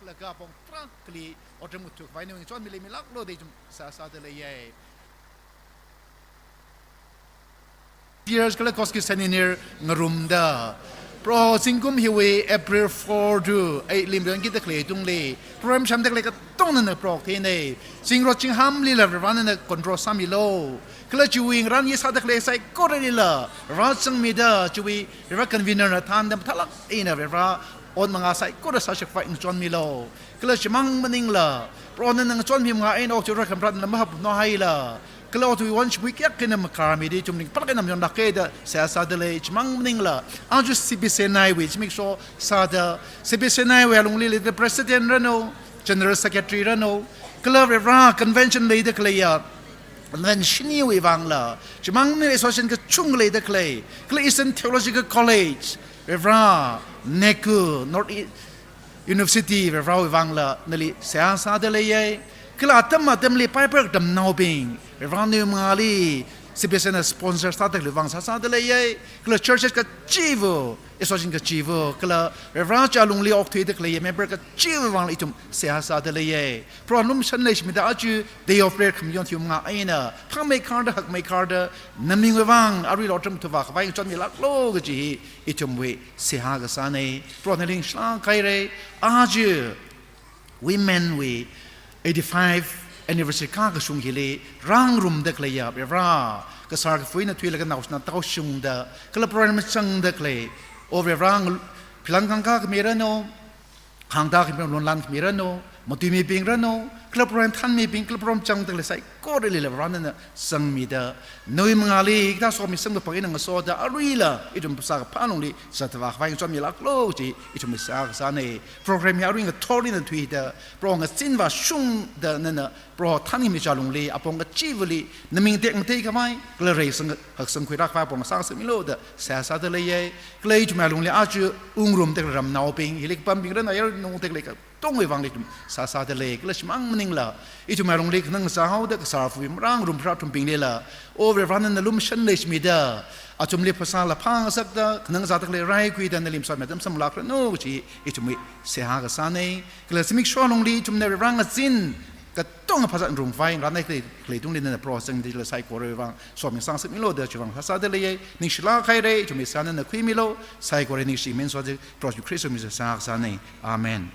Laga apong tarākhali otram ngathukhavai nawui ngachonmili milāklu da ithum seihā sāda leiya. Tears kala Koski Seminar ngarumda, Proho zingkum hiwui April four to eight li miryangkida khalei tungli, program shamda khalei katonga nana Proho theinei. Zingrot zinghāmlila Varivara nana control sāmilu. Kala chiwui ngarān hi sāda khalei saikoralila Varivara zangmida, chiwui Varivara convener na thānda mathālāk eina Varivara ot mangā saikora sāshapkhavai ngachonmilu. Kala chimang maningla, Proho nana ngachonmi mangā eina okathui rākhamatharāda nana mahapnao haila, kala okathui won shimui kayākha eina makarmida ithum ringphālāk eina mayonlāka da seihā sāda lei. Chimang maningla, aja CBCNEI wui zimiksho sāda, CBCNEI wui alungli leida President ranu, General Secretary ranu, kala Varivara convention leida khaleiya convention hiwui vangla, chimang maningla association kachungkha leida khalei, kala Eastern Theological College, Varivara, NECU, North E-, University, Varivarawui vangla nali seihā sāda leiya. Kala atam atamli Bible katamnaobing, Varivara nawui mangāli CBCNEI na sponsor sāda khalei vang seihā sāda leiya. Kala churches kachiva, association kachiva, kala Varivara chi alungli okthuida khalei member kachiva vangla ithum seihā sāda leiya. Proho lumashan leishimida aja day of prayer khamayon hiwui mangā eina phāmeikharda, hakmeikharda, nawui mingwui vang aruila otram ngathukhavai ngachonmilāklu kaji hi ithumwui seihā kasānei. Proho nali ningshilāk haira. Aja women wui eighty-five anniversary kākashung hili rāngarumda khaleiya Varivara, kasar kafuina thuilaga naoshinao tāshungda, kala program machangda khalei, O Varivara, ngal-, philang khangkā khami ranu, khangda khami ranu, lonlan khami ranu, matuimibing ranu, kala program thanmibing, kala program changda khalei saikoralila Varivara nana zangmida, nawui mangāli hikathā somi samkaphang eina ngasoda aruila ithum phasā kaphā lungli zatvākhavai ngachonmilāklu kaji ithumwui seihā kasānei. Program hi arui ngathor eina thuida, Proho ngazin vāshungda nana Proho thankhami chi alungli apong kachivali nawui ming tekmateikhavai, kala reisang haksang khuirākhavai apong sāngasakmilu da seihā sāda leiya. Kala ithumwui alungli aja wungngarumda khalei ramnaobing, hili kapambing ranu, ayar nungda khalei katongawui vangli ithum seihā sāda lei. Kala chimang maningla, ithumwui alungli khanang sāhaoda kasar kafuwui marāngarum pharā athumbinglila, O Varivara nana lumashan leishimida, athumli phasāla phāngasakda, khanang sāda khalei raikhuida nali masot mayat masamlākranu kaji ithumwui seihā kasānei. Kala zimiksho lungli ithumna Varivara ngazin katonga phazat ngarumkhavai, ngarānnai khalei, khalei tungli nana Proho zangdalei saikorali Varivara somi sāngasakmilu da chiwui vang seihā sāda leiya. Ningshilāk haira, ithumwui seihā nana khuimilu, saikora ningshi mirin soda Proho Jishu Khristawui mingli seihā kasānei. Amen.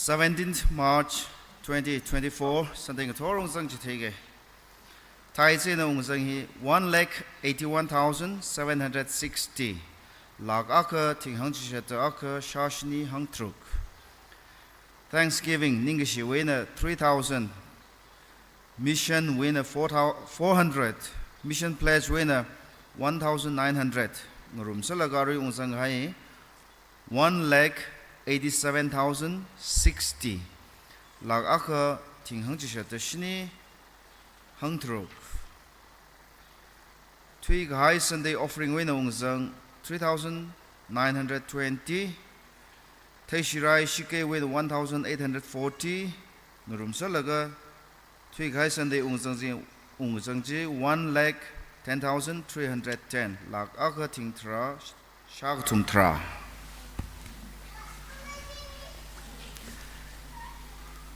Seventeenth March twenty twenty-four, Sunday ngathor ungzang chitheike. Tithes eina ungzang hi one lakh eighty-one thousand seven hundred sixty. Lakh akha thing hangchishat akha shāshini hangtharuk. Thanksgiving ningkashiwui eina three thousand. Missionwui eina four thou-, four hundred. Mission pledgewui eina one thousand nine hundred. Ngarumsālaga arui ungzang kahai one lakh eighty-seven thousand sixty. Lakh akha thing hangchishat shini hangtharuk. Thuikahai Sunday offeringwui eina ungzang three thousand nine hundred twenty. Theishirai shikeiwui eina one thousand eight hundred forty. Ngarumsālaga thuikahai Sunday ungzang chi, ungzang chi one lakh ten thousand three hundred ten. Lakh akha thing tharā shākathum tharā.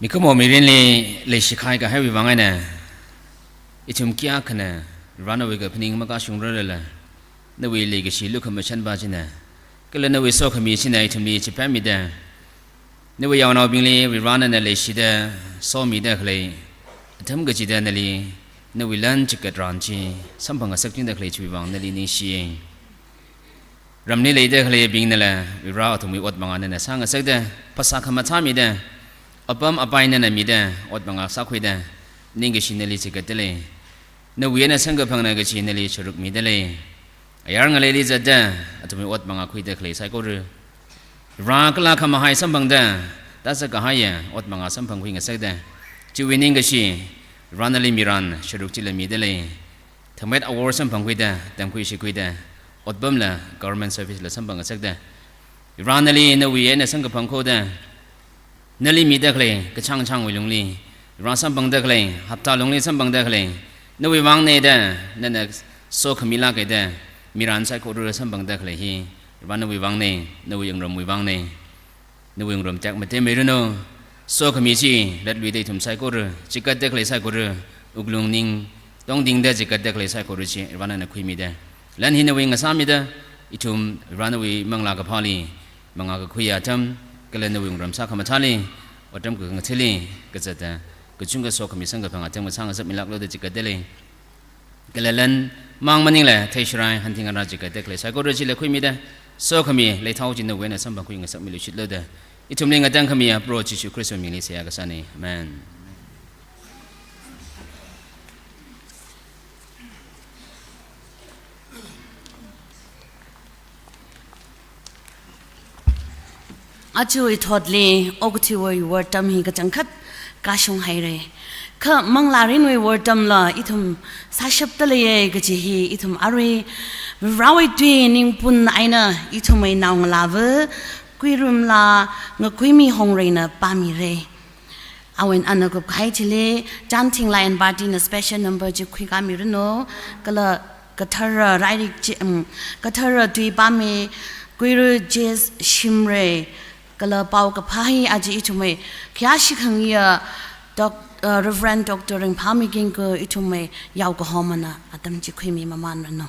Mikumo mirinli leishikahai kahaiwui vang eina, ithum kayākhana Varewui kaphaning makashungrarlala, nawui leikashi lukhamashan pa china, kala nawui sokhami china ithumli chipemmida, nawui yaonaobingli Varena leishida, somida khalei atam kachida nali, nawui lan chikat ran chi samphangngasak chingda khalei chiwui vang nali ningshiye. Ramli leida khaleibingnala, Vare athumwui ot manga nana sāngasakda, phasā khamathā mida, apam apai nana mida, ot manga sākhuida, ningkashi nali chikatda lei. Nawui eina samkaphangna kachi nali sharuk mida lei. Ayar ngaleili zatda, athumwui ot manga khuida khalei saikora, Vare kala khamahai samphangda, tasa kahaiya ot manga samphangkhuingasakda, chiwui ningkashi, Vare nali miran sharuk chila mida lei. Thangmet awor samphangkhuida, tamkhui shikhuida, otpamla government servicela samphangngasakda, Vare nali nawui eina samkaphang khoda, nali mida khalei kachangchangwui lungli, Vare samphangda khalei, hapta lungli samphangda khalei, nawui vangna da, nana sokhamilāka da, miran saikora samphangda khalei hi, Vare nawui vangna, nawui wungramwui vangna. Nawui wungram tekmatei miranu, sokhami chi latluida ithum saikora, chikatda khalei saikora, wuklung ning tongtingda chikatda khalei saikora chi Vare nana khuimida, lan hi nawui ngasāmida, ithum Vare nawui manglā kaphāli mangā kakhuiya atam, kala nawui wungram sākhamathāli, otram khangathili kazata, kachungkha sokhami samkaphang atam ngasāngasakmilāklu da chikatda lei. Kala lan mang maningla theishirai hanthing ara chikatda khalei saikora chila khuimida, sokhami leithao chi nawui eina samphangkhuingasakmiluishitlu da, ithumli ngatangkhamiya Proho Jishu Khristawui mingli seihā kasāna. Amen. Ajawui thotli okathuiwui wortam hi kachangkhat kashung haira. Kha manglārinwui wortamla ithum sāshapda leiya kaji hi ithum arui Varewui tui ningpun eina ithumwui naongalāva Kuirumla Ngakuimi Hongreina pāmira. Awui eina kupkahai chili, Chanting Lion Partyna special number chi khuikāmiranu, kala kathara rairik chi, um, kathara tui pāmi Kuiru J S Shimray, kala paokaphā hi aja ithumwui khayāshi khangayi, Doc-, uh, Reverend Doctor Ringphami Gingu ithumwui yaokahomana atam chi khuimi mamanranu.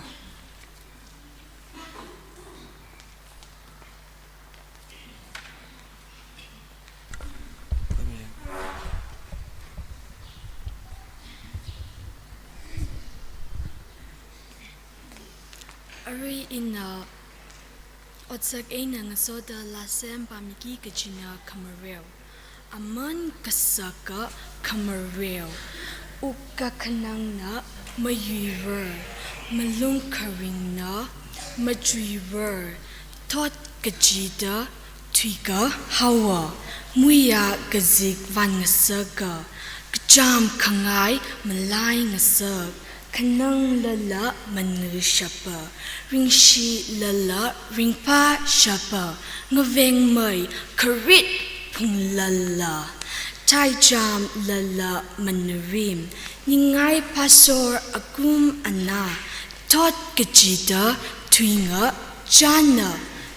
Arui ina otsak eina ngasoda lāsem pāmiki kajina khamareo. Aman kasaka khamareo. Wuk kakhanangna mayuirar, malung kharingna machuirar, thot kachida thuikahaowa, muiya kazik vānngasaka, kachām khangai malaingasak, khananglala manushapa, ringshilala ringphāshapa, ngavengmei kharit phunglala, thaichāmlala manurim, ningai phāsor akum ana, thot kachida thuingachāna,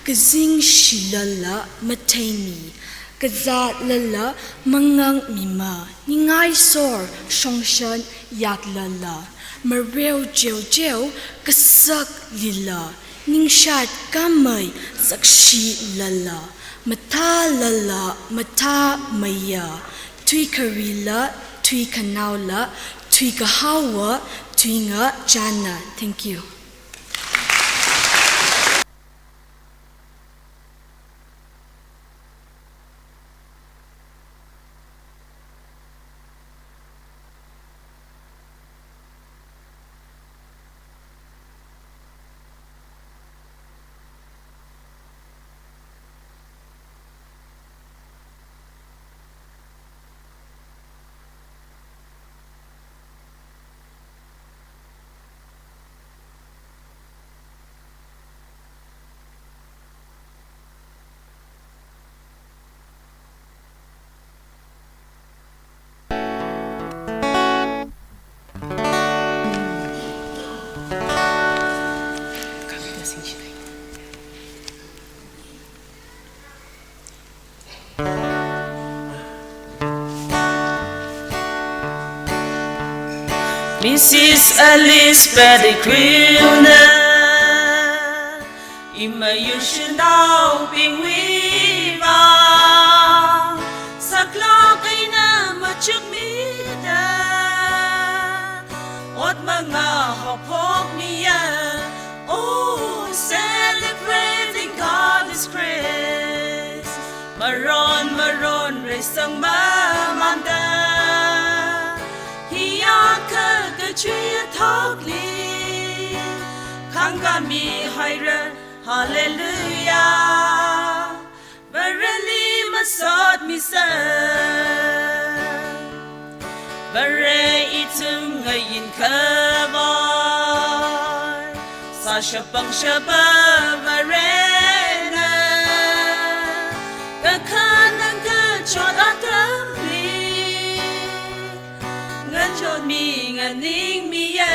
kazingshilala matheimi, kazātlala mangangmima, ningaisor shongshan yaklala, mareo cheocheo kasaklila, ningshat khamei sakshilala, Mathālala mathāmeiya, thuikharila, thuikhanaola, thuikahaowa, thuingachāna. Thank you. Missus Alice Pettigrew na imayur shanaobingwui vang saklāk eina machukmida, ot mangā haophokmiya. Oh, celebrating God is grace. Maron maron reisang mamanda, hiyākha kachuiya thokli khangkāmi haira. Hallelujah. Vareli masotmisa. Vare ithum ngayin khavai sāshap pangshapa Varena, kakhanang kachot atamli ngachonmi nganingmiya.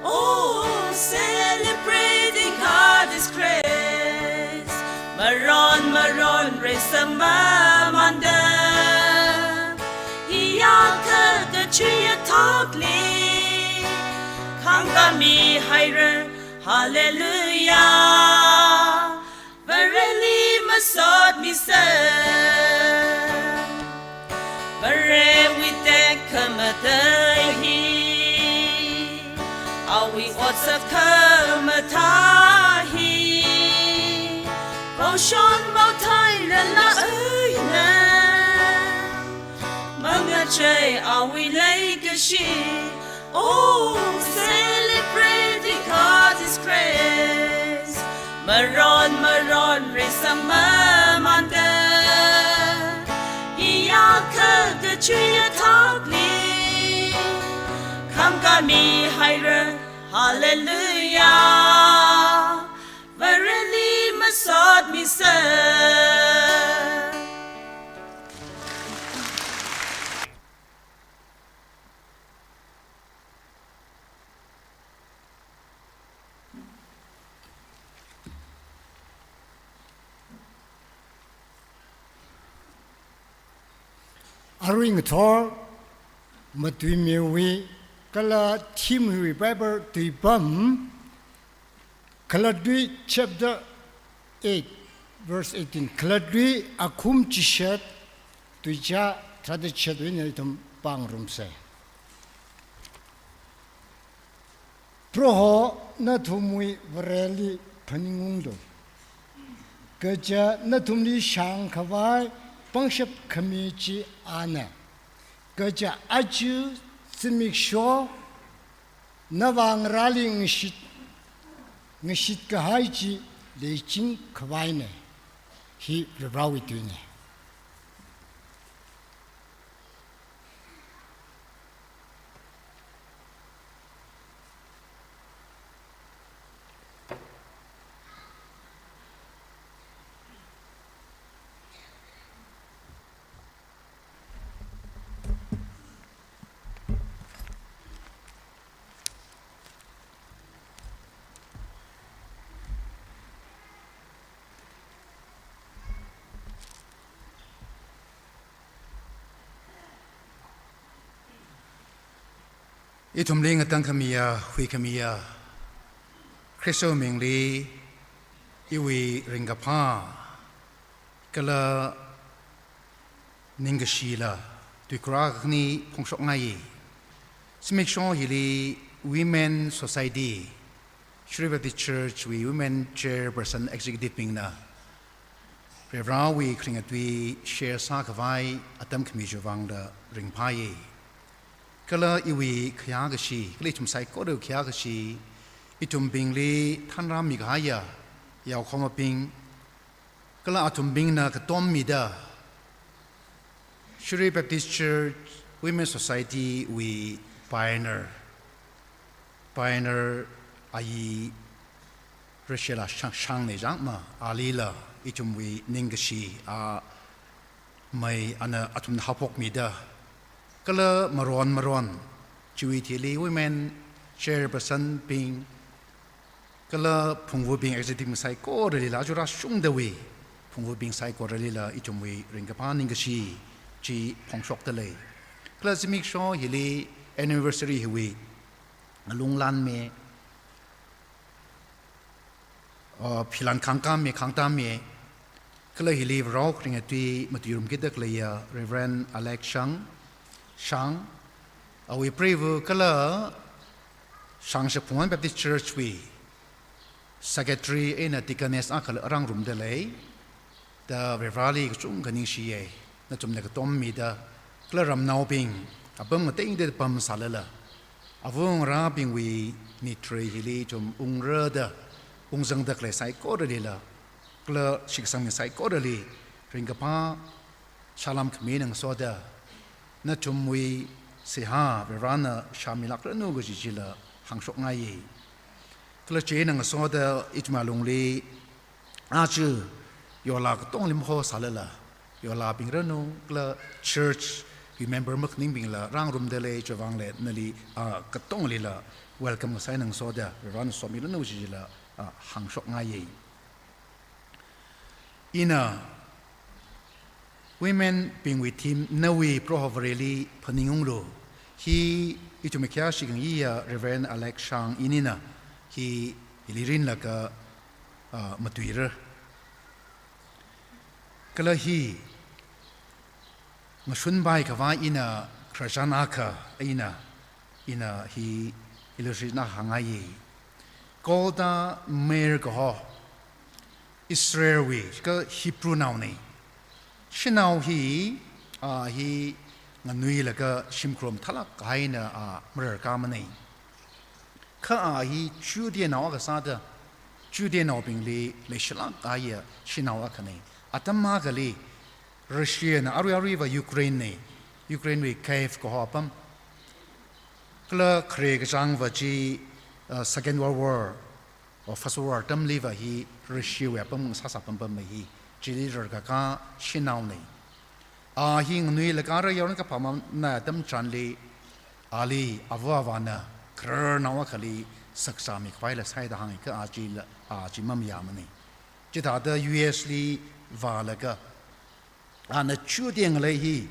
Oh, celebrating God is grace. Maron maron reisang mamanda, hiyākha kachuiya thokli khangkāmi haira. Hallelujah. Vareli masotmisa. Varewui tekhamatei hi, awui otsak khamathā hi, vaoshon vaothei lala eina mangachei awui leikashi. Oh, celebrating God is grace. Maron maron reisang mamanda, hiyākha kachuiya thokli khangkāmi haira. Hallelujah. Vareli masotmisa. Arui ngathor matuimiwui kala theme hiwui Bible tuipam, Khalattawui chapter eight, verse eighteen. Khalattawui akhum chishat, tuizā tharāda chishatwui eina ithum pāngarumsa. Proho nathumwui Vareli phaningunglu. Kaja nathumli shāngkhavai pangshap khami chi ana. Kaja aja zimiksho navāngarāli ngashit, ngashitkahai chi leichingkhavaina. Hi Varivarāwui tuina. Ithumli ngatangkhamiya, huikhamiya Khristawui mingli iwui ringkaphā Kala ningkashila tuikura khani phongshokngai. Zimiksho hili Women Society, Shirui Baptist Church wui Women Chairperson Executive bingna Varivarawui kharinga tui share sākhavai atam khami chiwui vangda ringphāi. Kala iwui khayā kashi, kala ithum saikora khayā kashi, ithumbingli thanrāmi kahaiya yaokahomabing, kala athumbingna katommida Shirui Baptist Church Women Society wui pioneer, pioneer ayi Rachel Shang, Shang ne jangma, alila ithumwui ningkashi a mai ana athumna haophokmida, kala maron maron chiwui thili women chairperson bing, kala phungvabing executive bing saikoralila, aja rāshungdawui phungvabing saikoralila ithumwui ringkaphā ningkashi chi phongshokda lei. Kala zimiksho hili anniversary hiwui ngalung lanme, uh, philan khangkāme, khangtāme, kala hili Varewui kharinga tui matuirumkida khaleiya Reverend Alex Shang, Shang, awui preiva kala Shangshak Phungvang Baptist Church wui secretary eina deaconess akhala rāngarumda lei. Da Varivarali kachungkha ningshiya, nathumna katommida, kala ramnaobing apam ngateida pamsālala, avāva̱ ngarābingwui nitrai hili ithum ungrada, ungzangda khalei saikoralila, kala shitkasangmi saikorali ringkaphā salam khami eina ngasoda, nathumwui seihā Varivarana shāmilakranu kaji chila hāngshokngai. Kala chieina ngasoda ithum alungli aja yola katongli mahosālala, yolabing ranu, kala church wui member makhaningbingla rāngarumda lei, chiwui vangla nali, ah, katonglila welcome kasā eina ngasoda, Varivarana somilanu chila, ah, hāngshokngai. Ina women bingwui theme nawui Proho Vareli phaningunglu. Hi ithumwui khayāshi khangayiya Reverend Alex Shang inina hi hili rinlaga, ah, matuira. Kala hi ngashunpai khavai ina khararchan akha eina, ina hi illustration akha hāngngai. Golda Meir kaho Israelwui, kha Hebrew naona. Shanao hi, ah, hi nganuilaga shimkhur mathālāk eina, ah, mararkāmana. Kha a hi Judeanao akha sāda, Judeanaobingli leishilāk kahaiya shanao akhana. Atam akhali Russiana arui aruiva Ukrainena, Ukrainewui Kyiv kaho apam. Kala khare kachāngva chi, uh, Second World War or First World War atamliva hi Russiawui apam ngasāsā pampamma hi, chili rarkakā shanaona. A hi nganuilaga rāyaron kaphāmamna atam chitharanli, ali avāva̱na khararnao akhali sakzāmi khavaila sāi da hānga, kha a chila, a chi mamayāmana. Chithāda U S li vālaga, ana Judean ngalei hi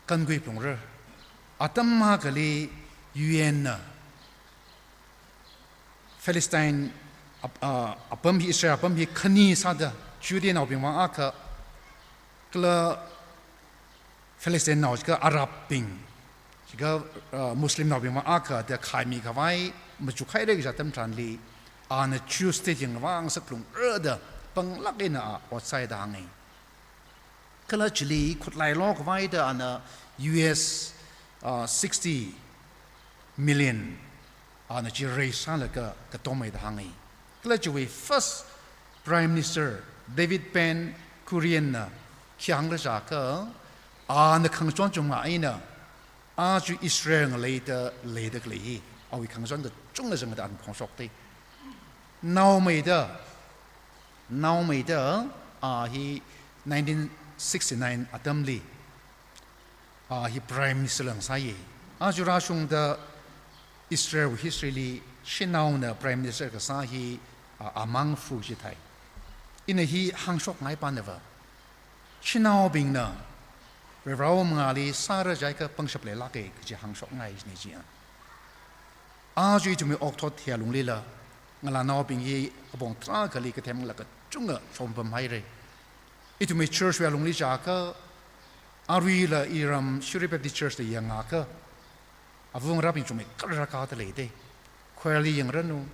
kankhui phalungra. Atam akhali U N na Palestine ap-, ah, apam hi, Israel apam hi khani sāda, Judeanaobing vang akha, kala Palestinenao jiakha Arabbing, jiakha, ah, Muslimnaobing vang akha da khaimi khavai machukhaira kaji atam chitharanli, ana Jews state yangvāngasak phalungra da panglāk eina a ot sāi da hānga. Kala chili khutlai lo khavaida ana U S, ah, sixty million ana chi raise sālaga katomai da hānga. Kala chiwui first Prime Minister David Ben Gurion na khi hāngkhala jiakha, ana khangachon chungmei eina, aja Israel ngaleida leida khalei hi, awui khangachon kachungkha zangda ana phongshokta. Naomeida, naomeida, a hi nineteen sixty-nine atamli, a hi Prime Minister la ngasāya. Aja rāshungda Israel history li shanaona Prime Minister kasā hi, a, amang fu jithai. Ina hi hāngshokngai panava, shanaobingna Varivarawui mangāli sāra jiakha pangshap leilāka kaji hāngshokngai jina chi a. Aja ithumwui okathui alunglila, ngalānaobing hi apong tarākhali kathem laga kachungkha shokpam haira. Ithumwui church wui alungli jiakha, aruila iram Shirui Baptist Church da yangakha, avāva̱ ngarābing chungmeikapta rākada leida. Choir li yangranu.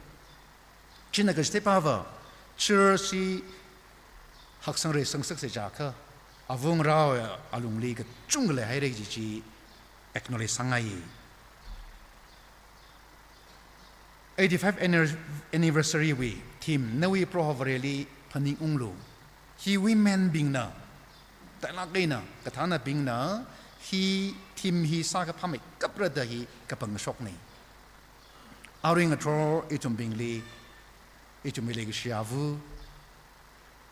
China kachithei pava, church hi haksang reisang sāsa jiakha, avāva̱ ngarāwui alungli kachungkha leihaira kaji chi acknowledge sāngai. Eighty-five anniver-, anniversary wui theme, nawui Proho Vareli phaningunglu. Hi women bingna, tailāk eina, kathānabingna, hi theme hi sākaphāmeikapra da hi kapangshokna. Arui ngathor ithumbingli, ithumwui leikashi avā,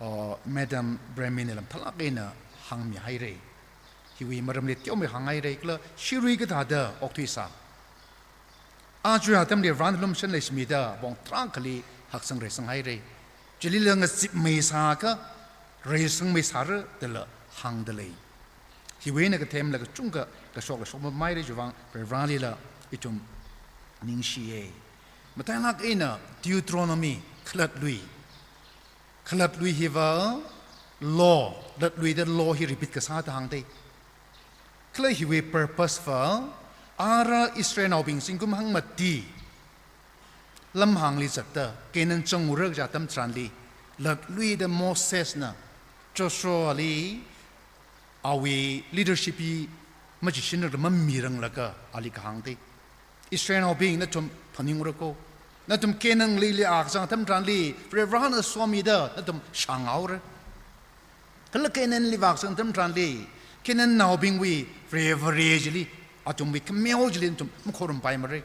uh, Madam Brahmin lam tharlāk eina hāngmihaira. Hiwui maramli teomeikha hānghaira, kala shirui kathāda okthuisa. Aja atamli Varena lumashan leishimida apong tarākhali haksang reisang haira. Chilila ngazipmei sāakha, reisangmei sāra dala hāngda lei. Hiwui eina kathemla kachungkha kashok kashok mamai lei, chiwuivang Varelila ithum ningshiya. Matailāk eina Deuteronomy, Khalatlui. Khalatlui hiva law, latluida law hi repeat kasā da hāngda. Kala hiwui purpose va, ara Israelnaobing zingkum hangmati lamhāngli zatda, Canaan zangura kaja atam tharanli, latluida Mosesna Joshuali awui leadership hi machichinrang mamiranglaga ali kahāngda. Israelnaobing nathum phaningra ko. Nathum Canaan lili akazang atam tharanli, Varena somida nathum shānghaora. Kala Canaanli vākazang atam tharanli, Canaannaobingwui Vare, Vare chili, athumwui kameo chili nathum makhorumpaimara.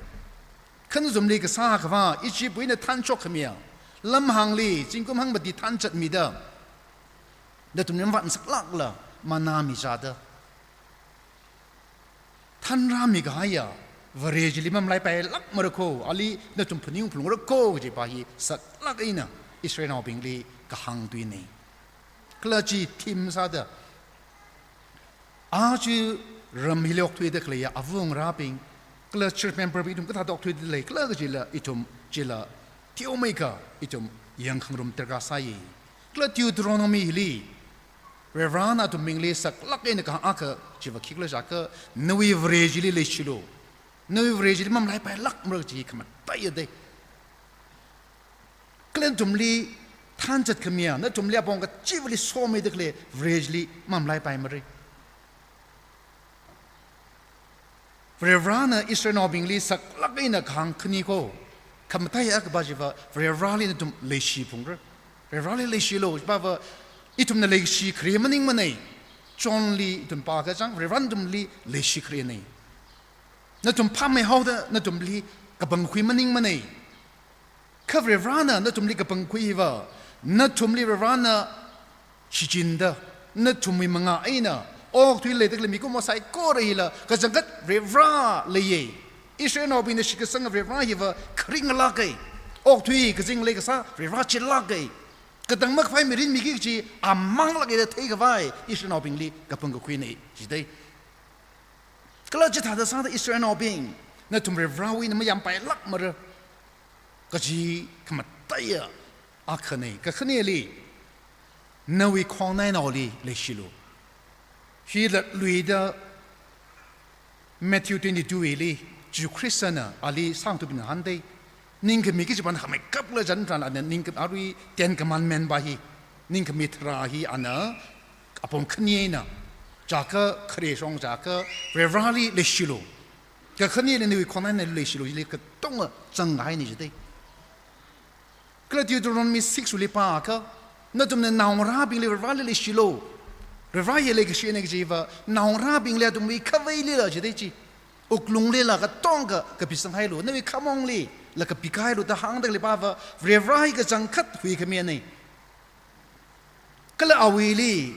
Kha nathumli kasā akhava, Egyptwui eina thanshok khamiya, lamhāngli zingkum hangmati thanzatmida, nathumli mavāt saklākla, manna michāda, thanrāmi kahaiya Vare chili mamalaipailākmara ko, ali nathum phaningungphalungra ko kajipa hi saklāk eina Israelnaobingli kahāng tuina. Kala chi theme sāda, aja ram hili okthuida khaleiya avāva̱ ngarābing, kala church member bing ithum kathāda okthuida lei khala kajila ithum chila teomeikha ithum yangkhangarum darkar sāya. Kala Deuteronomy hili, Varena athumbingli saklāk eina kahāng akha chiva khikhala jiakha, nawui Vare chili leishilu. Nawui Vare chili mamalaipailākmara kaji hi khamataiya da. Kala nathumli thanzat khamiya, nathumli apong kachivali somida khalei Vare chili mamalaipaimara. Varena Israelnaobingli saklāk eina kahāng khani ko, khamataiya akhava chiva, Vareli nathum leishiphungra. Vareli leishilu, chiva va ithumna leishi khare maningmana. Johnli ithum pākazang, Varena nathumli leishi kharena. Nathum phāmeihaoda nathumli kapangkhui maningmana. Kha Varena nathumli kapangkhui hiva, nathumli Varena shichinda, nathumwui manga eina, okathuili leida khalei mikumo saikora hila, kachangkhat Vare leiya. Israelnaobingna shitkasanga Vare hiva kharinglāka. Okathui kazing leikasā Vare chilāka. Katang makhavai mirin miki kaji amang lāka da theikhavai, Israelnaobingli kapangkakhuina jida. Kala chithāda sāda Israelnaobing, nathum Varewui eina mayampailākmara kaji khamataiya akhana. Kakhaneli, nawui khongnainaoli leishilu. Hi latluida Matthew twenty-two li, Jishu Khristana ali sāngathabingna hāngda, ningkhami kajipa hāngmeikapla chān tharan ana ningkhami arui Ten Commandment pa hi, ningkhami tharā hi ana apong khani eina, jiakha khare shong jiakha, Vareli leishilu. Kakhaneli nawui khongnainaoli leishilu, chili katonga zanghaina jida. Kala Deuteronomy six li pāakha, nathumna naongarābingli Vareli leishilu. Vare hi leikashina kajiva, naongarābingli athumwui khavailila jida chi. Wuklunglila katonga kapisanghailu, nawui khamongli la kapikahailu da hāngda khalei pa va, Vare hi kachangkhat huikhamina. Kala awuili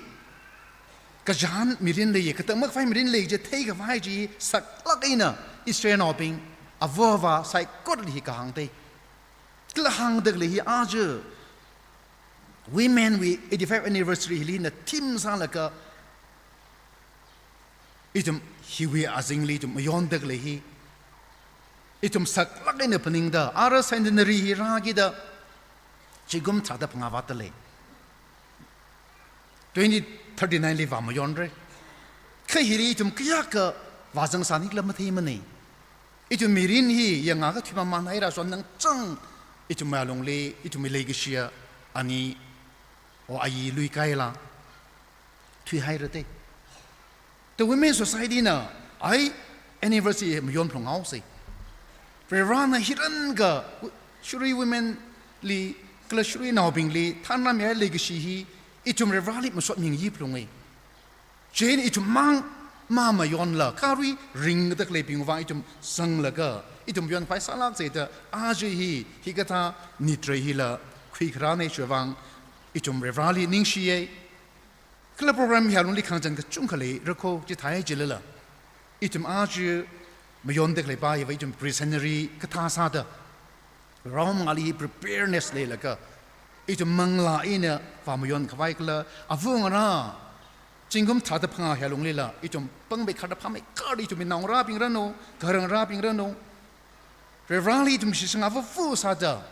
kachān mirin leiya, katang makhavai mirin leiya kaji theikhavai chi saklāk eina Israelnaobing, avāva̱ saikorali hi kahāngda. Kala hāngda khalei hi aja Women wui eighty-five anniversary hili ina theme sālaga, ithum hiwui azingli ithum mayonda khalei hi, ithum saklāk eina phaningda, ara centenary hi rākida, zingkum tharāda phangā vātda lei. twenty thirty-nine li vāmayonra. Kha hili ithum kayākha vāzang sāni khala matheimanei. Ithum mirin hi yangakha thuimaman haira, so nang chang ithum alungli, ithum leikashiya ani o ayi luikaila thuihaira te. The Women Society na ai anniversary mayon phlung haosei. Varivarana hirankha Shri women li kala Shri naobingli thanrāmi leikashi hi ithum Varivarali masotmi ngayi phlungei. Chieina ithum mang mamayonla kharui ringda khaleibing vang ithum zanglaga ithum yonkhavai sālāksei da aja hi, hikathā nitrai hila khuikharānei chiwui vang ithum Varivarali ningshiyei. Kala program hi alungli khangachān kachungkha leira kho, chithāi chilala ithum aja mayonda khaleipa hiva ithum precentenary kathā sāda, rao mangāli preparedness leilaga, ithum manglā eina vāmayonkhavai kala avungarā, zingkum tharāda phangā hi alunglila ithum pangmeikharda phāmeikharda ithumwui naongarābing ranu, gahar ngarābing ranu, Varivarali ithum shitsanga vavu sāda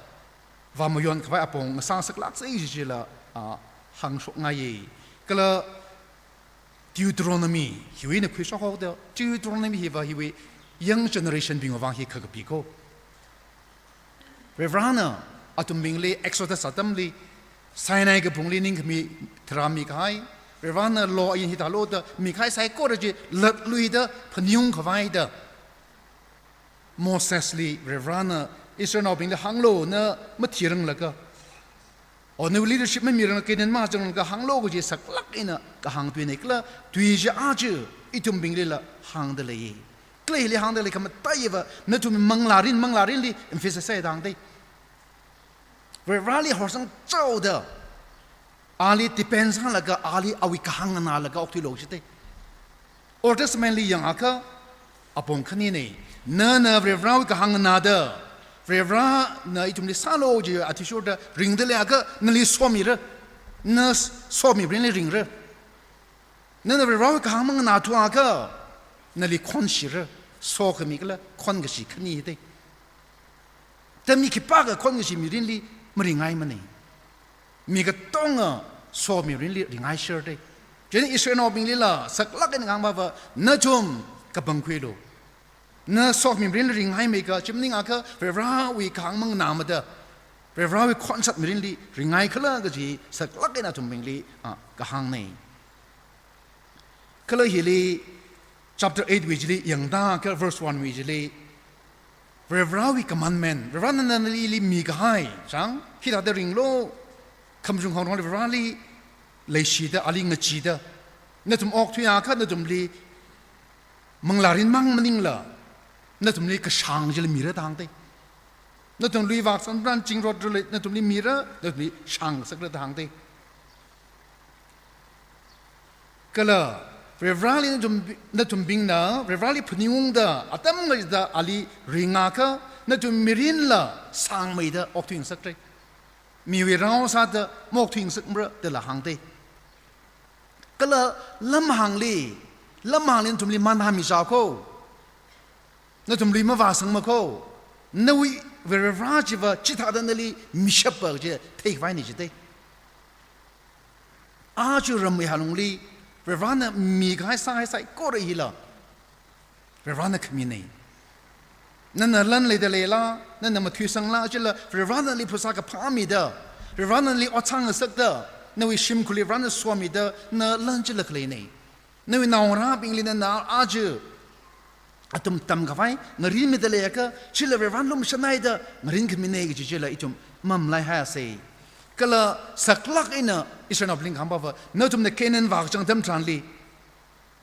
vāmayonkhavai apong ngasā saklāksei jijila, a, hāngshokngaiye. Kala Deuteronomy hiwui eina khuishok haoda, Deuteronomy hiva hiwui young generation bingwui vang hi khakapi kho. Varivarana athumbingli Exodus atamli Sinai kaphungli ningkhami tharan mikahai, Varivarana law ain hithālo da mikahai saikora chi latluida phaningungkhavai da Mosesli Varivarana Israelnaobingli hānglo, na mathiranglaga, o nawui leadership mamiranglaga Canaan mazanglakha hānglo kaji saklāk eina kahāng tuinei kala tui chi aja ithumbinglila hāngda leiye. Kala hili hāngda lei khamataiya va nathum manglārin, manglārinli emphasis sāda hāngdei. Varivarali horsang chaoda, ali depend sālaga, ali awui kahāng nganālaga okthuilo jite. Old Testament li yangakha apong khaninei. Nana Varivarawui kahāng nganāda, Varivarana ithumli sālo ji athishurda ringda leiakha nali somira. Na somibingli ringra. Nana Varivarawui kahāng manganāthuakha nali khonshira. Sokhami kala khonkashi khani hite. Ta mi khipākha khonkashi mirinli maringaimanei. Mi katonga somirinli ringaishirte. Chieina Israelnaobinglila saklāk eina ngahānpava, nathum kapangkhuilu. Na somirinli ringaimeikha, chi maningakha Varivarawui kahāng manganāmada, Varivarawui khonshat mirinli ringaikhala kaji saklāk eina athumbingli, a, kahāngnei. Kala hili chapter eight wui chili yangda kha verse one wui chili, Varivarawui commandment, Varivarana nali, nali mikahai chang, hithāda ringlo, khamashung khangarongli Varivarali leishida, ali ngacheeda, nathum okthuiakha nathumli manglārin mang maningla, nathumli kashāng chila mira da hāngte. Nathum lui vak sangran chingrot rule nathumli mira, nathumli shāngasakra da hāngte. Kala Varivarali nathum, nathumbingna Varivarali phaningungda atam ngaida ali ringakha nathum mirinla sāngmeida okthuingasakte. Miwui rao sāda maokthuingasakmara dala hāngte. Kala lamhāngli, lamhāngli nathumli manhāmi chao kho. Nathum lui mavāsangma kho. Nawui Varivara chiva chithāda nali mishappa kaji theikhavai ni jite. Aja ramwui halungli Varivarana mikahai sāhai saikora hila Varivarana khaminei. Nana lan leida leila, nana mathuisangla chila Varivarana nali phasā kaphā mida, Varivarana nali ot sāngasakda, nawui shimkhurli Varivarana somida, na lan chila khaleinei. Nawui naongarābingli nana aja athum tamkhavai ngarinmida leiakha, chila Varivarana lumashanhaida ngarinkhaminei kaji chila ithum mamalaihaiasei. Kala saklāk eina Israelnaobingli ngahānpava, nathumna Canaan vākachang atam tharanli,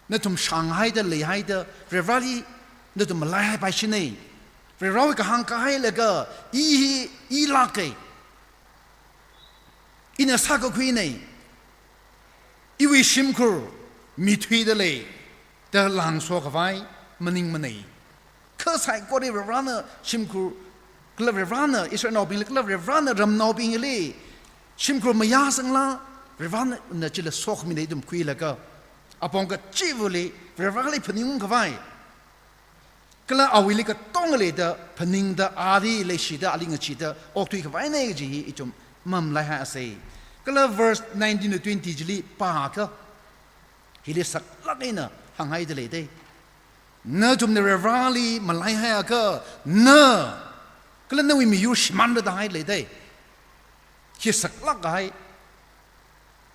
nathum shānghaida leihaida Varivarali nathum malaihaipaishinei. Varivarawui kahāng kahailaga, i hi, i lākei. Ina sākakhuinei. Iwui shimkhur mithuida lei da lāngsokhavai maningmanei. Kha saikora Varivarana shimkhur, kala Varivarana Israelnaobingli, kala Varivarana ramnaobingli shimkhur mayāsangla, Varivarana chila sokhamida ithum khuilaga, apong kachivali Varivarali phaningungkhavai, kala awuili katonga leida phaningda ali leishida ali ngacheeda okthuikhavainei kaji hi ithum mamalaihaiasei. Kala verse nineteen to twenty chili pākha, hili saklāk eina hānghaida leidei. Nathumna Varivarāli malaihaiakha, na, kala nawui miyur shimānra da hānghaida leidei. Hi saklāk kahai.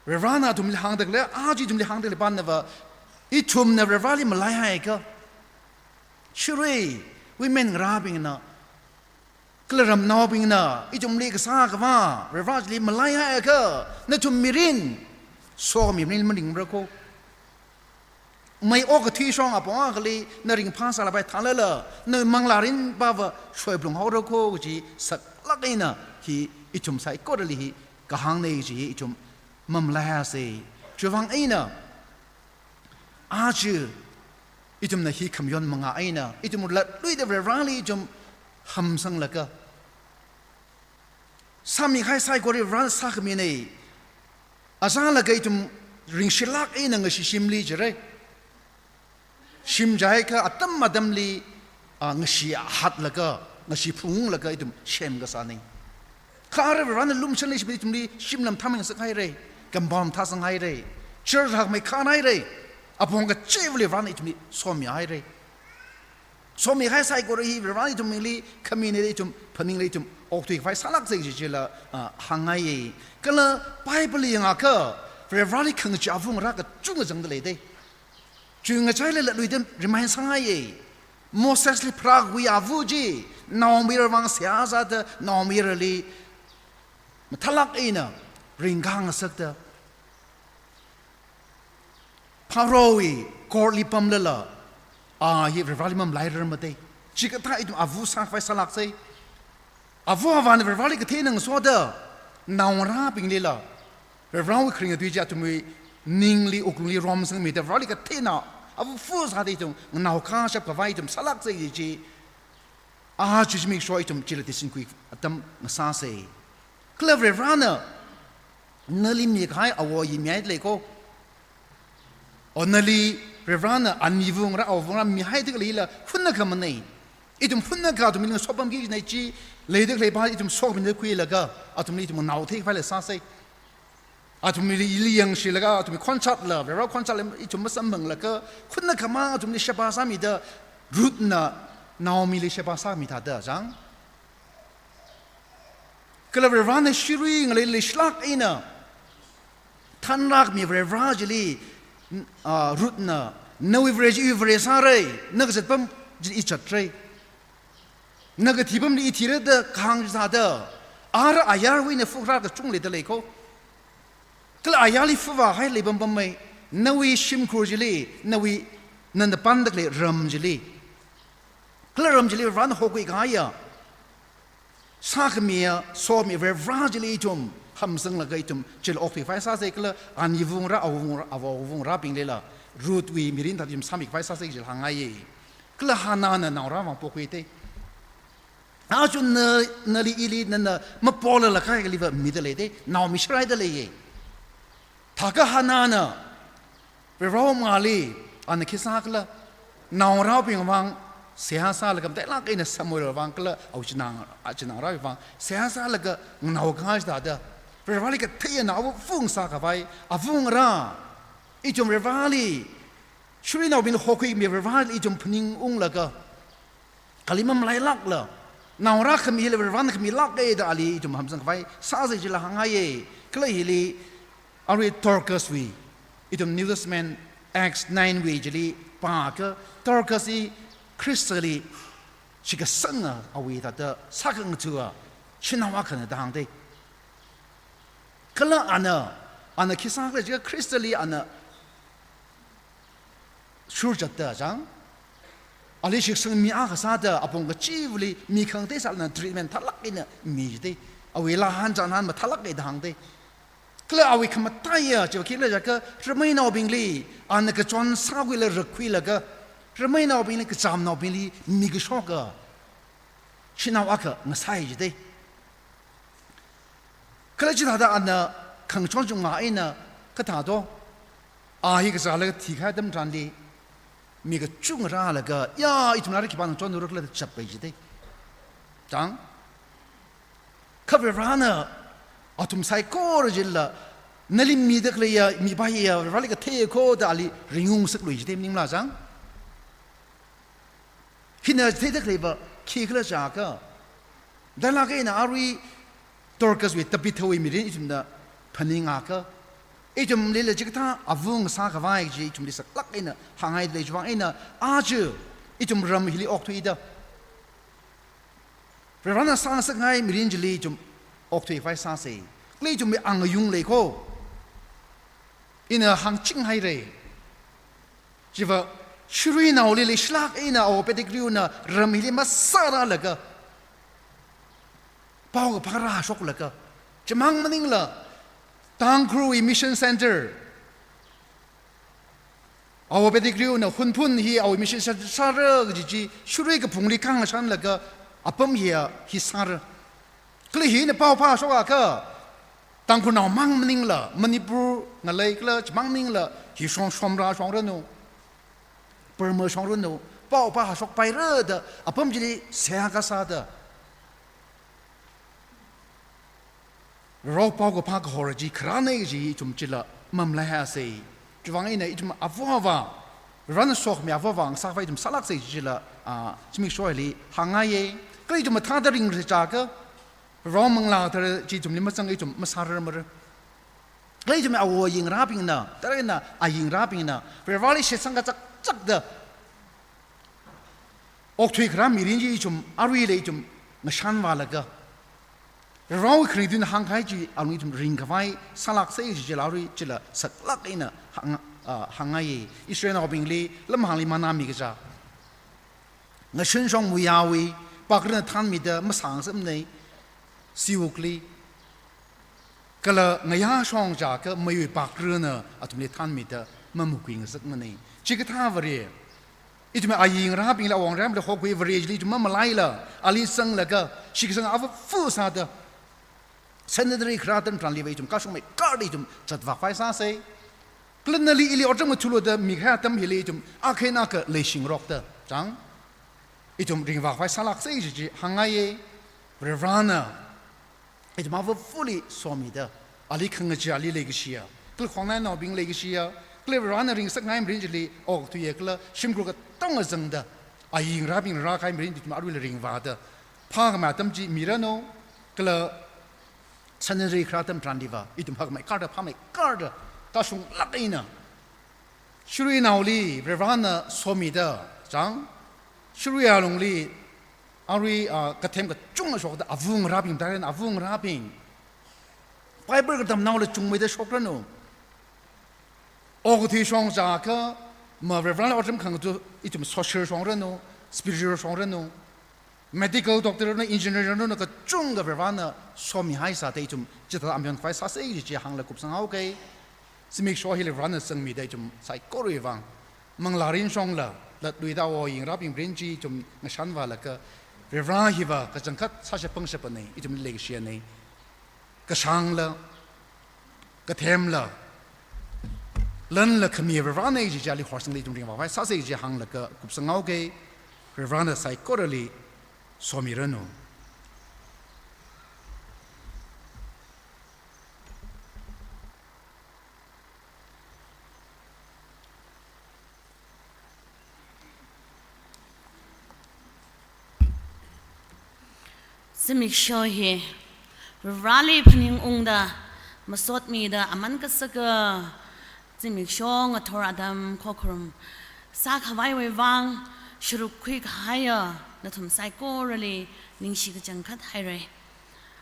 Varivarāna athumli hāngda khalei, aja ithumli hāngda khalei pānava, ithumna Varivarāli malaihaiakha, shirui, women ngarābingna, kala ramnaobingna ithumli kasā akhava Varivarā chili malaihaiakha, nathum mirin, sokhami mirin maningra kho. Mei okathui shong apong akhali na ringphā sālapai thālala, na manglā rinpava shoiplung haora kho kaji saklāk eina hi ithum saikorali hi kahāngna kaji hi ithum mamalaihaiasei. Chiwuivang eina, aja ithumna hi khamayon manga eina, ithum latluida Varivarāli ithum hamsanglaga, sāmikahai saikora Varivarāna sākhamina. Asālaga ithum ringshilāk eina ngashi shimli jira. Shim jiakha atam atamli, a, ngashi hatlaga, ngashi phunglaga ithum semkasāna. Kha ara Varivarāna lumashanli shim ithumli shim lamthā mangasakhaira, compound thāsanghaira, church hakmei khanhaira, apong kachivali Varivarāna ithumli somihaira. Somikahai saikora hi Varivarāna ithumli khamina da ithum phaningla ithum okthuikhavai sālāksei kaji chila, a, hāngngaiya. Kala Bible yangakha Varivarāli khangachee āva ngarā kachungkha zangda leidei. Chi ngachaili latluida remind sāngaiya. Mosesli pharākhui āva chi, naomayara vang seihā sāda, naomayarali mathālāk eina ringkhangasakta, Pharaohwui courtli pamlala, a hi Varivarāli mamalairarmada. Chikathā ithum āva sākhavai sālāksei. Āva āvāna Varivarāli kathei eina ngasoda, naongarābinglila Varivarāwui kharinga tui chi athumwui ningli wuklungli romsangmida Varivarāli kathei eina āva fu sāda ithum nganaokashap khavai ithum sālāksei kaji chi, aja zimiksho ithum chila theisinkhui atam ngasāsei. Kala Varivarāna nali mikahai awo ayi mihaida lei kho. O nali Varivarāna aniva ngarā, awo ngarā mihaida khaleila hunnakha manei. Ithum hunnakha athumli ngasopamki kajinei chi, leida khaleiva ithum sokmida khuilaga, athumli ithum nao theikhavai leisāsei. Athumli ili yangshilaga, athumli khonshatla, Varivarā khonshatla ithum masamphanglaga, hunnakha mang athumli sheba sāmida, Ruthna Naomili sheba sāmi thāda chang. Kala Varivarāna shirui ngalei leishilāk eina thanrākhami Varivarā chili, a, Ruthna, nawui Vare chi iwui Vare sāra, na kazatpam chili i zatra, na kathi pamli i thira da kahāng chi thāda, ara ayarwui eina fukra kachungkha leida lei kho. Kala ayarli fuvāhai leipampamei, nawui shimkhur chili, nawui nana panda khalei ram chili, kala ram chili Varivarāna hokhuikahaiya, sākhamiya, somi Varivarā chili ithum hamsanglaga ithum chila okthuikhavai sāsei. Kala aniva ngarā, awo ngarā, awo ngarābinglila Ruthwui mirin thāda ithum sāmikhavai sāsei chila hāngngaiya. Kala Hannahna naongarā vang pokhuidei. Aja na, nali ili nana mapolala kaikhaliva mida leidei, naomi sharaida leiya. Thākha Hannahna Varivarāwui mangāli, ana khi sākhala, naongarābing vang seihā sālaga matailāk eina Samuel vang kala awui chinaong, a, chinaongarābing vang seihā sālaga nganaokahai thāda, Varivarāli kathei eina āva fu ngasākhavai, āva ngarā, ithum Varivarāli, shirui naobingli hokhuimi Varivarāli ithum phaningunglaga, kali mamalailākla, naongarā khamila Varivarāna khamilāka da ali ithum hamsangkhavai sāsei chila hāngngaiya. Kala hili, arui Dorcaswui, ithum New Testament Acts nine wui chili pākha, Dorcas hi Khristali shitsanga awui thāda sākhangathawa shanao akhana da hāngdei. Kala ana, ana khi sākhala jiakha Khristali ana shurzatta chang. Ali shitsang mi akha sāda apong kachivali mi khangatei sālala treatment mathālāk eina midei. Awui laa hān chān hān mathālāka da hāngdei. Kala awui khamataiya chiva khikhala jiakha rameinaobingli ana kachon sākhuila rakkhuilaga, rameinaobingli kachamnaobingli mikashoka shanao akha ngasai jidei. Kala chithāda ana khangachon chunga eina kathā do, a hi kazālaga thikahai atam tharanli, mi kachungkha rālaga, ya, ithumla ara khipāna chonra khala da chappai jidei. Chang, kha Varivarāna Athum saikora chila, nali mida khaleiya, mipaiya, Vareli kathei kho da ali ringung saklui jite maningla chang. Hina theida khaleiva khikhala jiakha, dalak eina arui Dorcaswui Tabithawui mirin ithumna phaningakha, ithumlila chikathā avung sākhavai chi ithumli saklāk eina hāngngaida lei. Chiwuivang eina aja ithum ram hili okthuida, Varena sāngasakngai mirin chili ithum okthuikhavai sāsa. Kala ithumwui angayung lei kho. Ina hāngchinghaira. Chiva Shirui naoli leishilāk eina Awo Pettigrewna ram hili masārālaga, paokaphā rāshoklaga, chimang maningla Tangkhulwui Mission Center, Awo Pettigrewna Hunphun hi awui Mission Center sāra kaji chi Shirui kaphungli khangashanlaga apam hiya hi sāra. Kala hina pao phāshokakha, Tangkhulnao mang maningla, Manipur ngalei kala chimang maningla, hi shong Somra shongranu, Burma shongranu, pao phāshokpaira da apam chili seihā kasāda, Varewui paokaphā kahor chi kharāna kaji ithum chila mamalaihasai. Chiwuivang eina ithum ava ava, Varena sokhami ava ava ngasakhavai ithum sālāksa kaji chila, ah, zimiksho hili hāngngaiya. Kala ithum mathāda ringra jiakha, Varewui Manglā Kathara chi ithumli mazang ithum masārarmara. Kala ithumwui awo ayingarābingna, tara eina ayingarābingna, Vareli shitsang kachakchakda okthuikharā mirin chi ithum aruila ithum ngashanvālaga, Varewui kharing tui hāngkahai chi alung ithum ringkhavai sālāksa kaji chila arui chila saklāk eina hāng, ah, hāngngaiya. Israelnaobingli lamhāngli manna mikaja, ngashun shong muiyāwui pakrana thānmida masāngasakmanei, siwukli. Kala ngayā shong jiakha meiwui pakrana athumli thānmida mamukhuingasakmanei. Chikathā Vare, ithumwui ayingarābingla, awangarābingla hokhuiya Vare chili ithum mamalaila, ali zanglaga, shitkasang avavu sāda, centenary kharā atam tharanliva ithum kashung meikarda ithum zatvākhavai sāsa. Kala nali ili otram ngathālu da mikahai atam hili ithum akha eina akha leishingarokta, chang, ithum ringvākhavai sālāksa kaji chi hāngngaiya. Varena ithum avavali somida, ali khangachee, ali leikashiya, kala khongnainaobing leikashiya, kala Varena ringasakngai mirin chili okthuiya kala shimkhur katonga zangda, ayingarābing rākahai mirin ithum aruila ringvāda, phākhamei atam chi miranu, kala centenary kharā atam tharanliva ithum hakmeikarda, phāmeikarda, kashunglāk eina Shirui naoli Varena somida, chang, Shirui alungli arui, ah, kathem kachungkha shokda, avungarābing, tara eina avungarābing, Bible katamnaola chungmeida shokranu. Okathui shong jiakha, ma Vareli otram khangatha ithum social shongranu, spiritual shongranu, medical doctor ranu, engineer ranu, kachungkha Varena somihaisāda ithum chithāda amyon khavai sāsa kaji chi hānglaga kupsanghaoka. Zimiksho hili Varena zangmida ithum saikorawui vang, manglā rin shongla, latluida awo ayingarābing mirin chi ithum ngashanvālaga, Vare hiva kachangkhat sāshapangshapana, ithum leikashiya nei. Kashangla, kathemla, lanla khami Varena kaji chi ali horsangda ithum ringvākhavai sāsa kaji chi hānglaga kupsanghaoka. Varena saikorali somiranu. Zimiksho hi Vareli phaningungda, masotmida aman kasaka zimiksho ngathor atam khokharum sākhavaiwui vang, sharuk khuikahaiya nathum saikorali ningshi kachangkhat haira.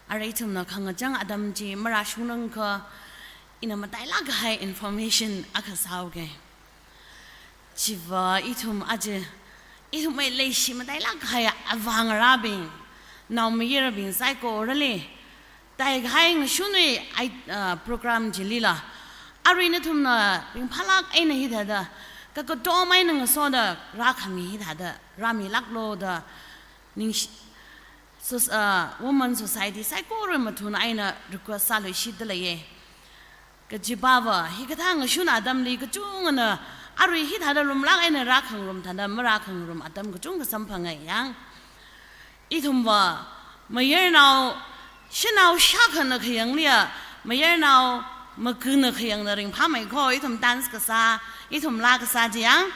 Arui ithumna khangachang atam chi marāshungrangakha, ina matailāk kahai information akha sāuka. Chiva ithum aja, ithumwui leishi matailāk kahai avāngarābing, naomayarabing saikorali taikahai ngashunwui ai, ah, program chilila, arui nathumna ringphālāk eina hithāda, kakatom eina ngasoda rākhami hithāda rāmilāklu da, ningshi, soc-, ah, Women Society saikora mathun eina request sāluishitda leiya. Kajipava, hikathā ngashun atamli kachungana arui hithāda rumlāk eina rākhangarum thāda marākhangarum atam kachungkha samphanga yang. Ithumva mayarnao Shanao shākhana khayangli a, mayarnao magana khayangna ringphāmei kho, ithum dance kasā, ithum laa kasā jiyang,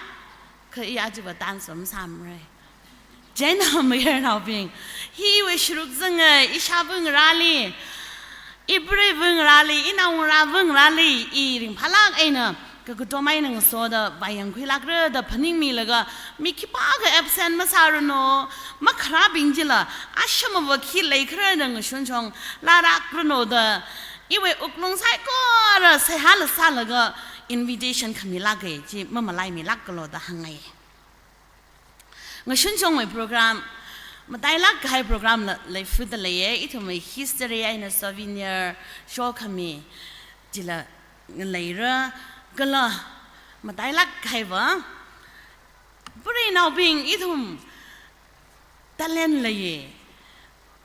kha i aja va dance va masāmarei. Chieina mayarnaobing, hi iwui sharuk zanga, ishāva ngarāli, ipreiva ngarāli, inaongarāva ngarāli, i ringphālāk eina, kakatom eina ngasoda vāyangkhuilākra da phaningmilaga, mi khipākha absent masāranu, makharābing chila, ashamava khi leikharā da ngashunchong lākrākranu da, iwui wuklung saikora seihāla sālaga invitation khamilāka chi mamalaimilākalu da hāngngai. Ngashunchongwui program, matailāk kahai program la, leifada leiya, ithumwui history eina souvenir show khami, chila leira, kala matailāk kahai va, preinaobing ithum talent leiya,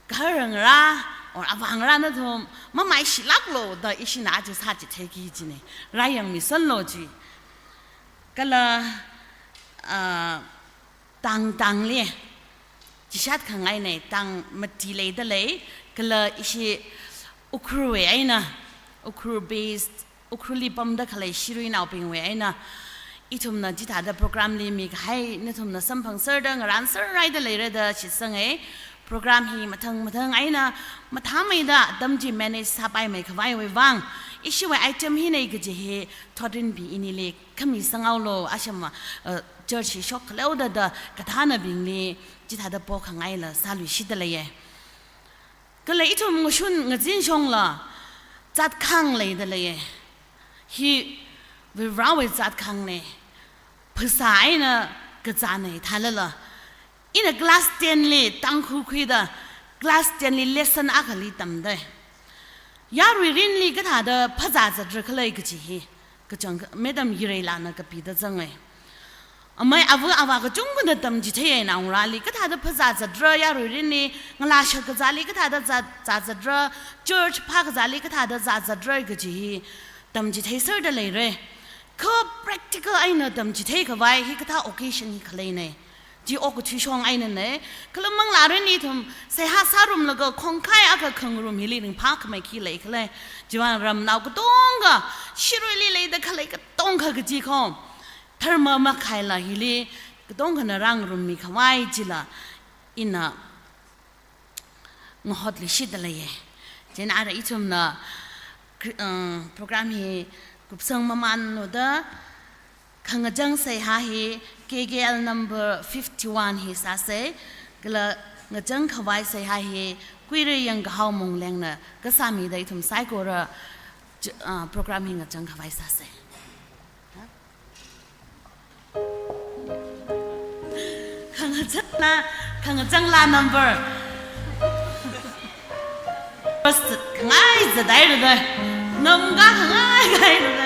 kharangra, or avāngra nathum, mamaishilākalu da ishina aja sāchitheiki kajina, rāyangmisanlu chi. Kala, ah, tang tangli, chishat khangaina, tang mati leida lei, kala ishi Ukhrulwui eina, Ukhrul based, Ukhrulli pamda khalei shiruinaobingwui eina, ithumna chithāda program li mikahai, nathumna samphangserda ngarānserhaida leira da shitsanga. Program hi mathang mathang eina mathāmeida atam chi manage sāpaimei khavaiwui vang, ishiwui item hina kaji hi thotrinpi inili khami sanghaolu, ashama, uh, church hi shok khaleoda da kathānabingli chithāda pokhangaila sāluishida leiya. Kala ithum ngashun ngazin shongla, zatkhang leida leiya. Hi Varivarāwui zatkhangna, phasā eina kazāna thālala, ina class ten li tangkhu khuida, class ten li lesson akhali tamda. Yarui mirinli kathāda phazā zatra khala kaji hi, kachang, Madam Yireilana kapida zanga. Amei ava avā kachungkhana tamchitheiya naongarāli, kathāda phazā zatra, yarui mirinli ngalāshak kazāli kathāda zā, zā zatra, church phā kazāli kathāda zā zatra kaji hi tamchitheiserda leira. Kha practical eina tamchithei khavai hi kathā occasion hi khaleina. Chi okathui shong einana, kala manglā mirinli ithum seihā sārumlaga khongkhai akha khangarum hili ringphākhamei khi leikhala. Chiwui vang ramnao katongkha, shiruili leida khalei katongkha kaji kho, dharma makhaila hili katongkhana rāngarummi khavai chila ina ngahotluishida leiya. Chieina ara ithumna kri-, uh, program hi kupsang mamānlu da, khangachang seihā hi K K L number fifty-one hi sāsa, kala ngachang khavai seihā hi Kuirei Yangkahao Monglengna kasāmida ithum saikora ch-, uh, program hi ngachang khavai sāsa. Khangachang laa, khangachang laa number. First, khangai zat haira da. Namka khangai haira da.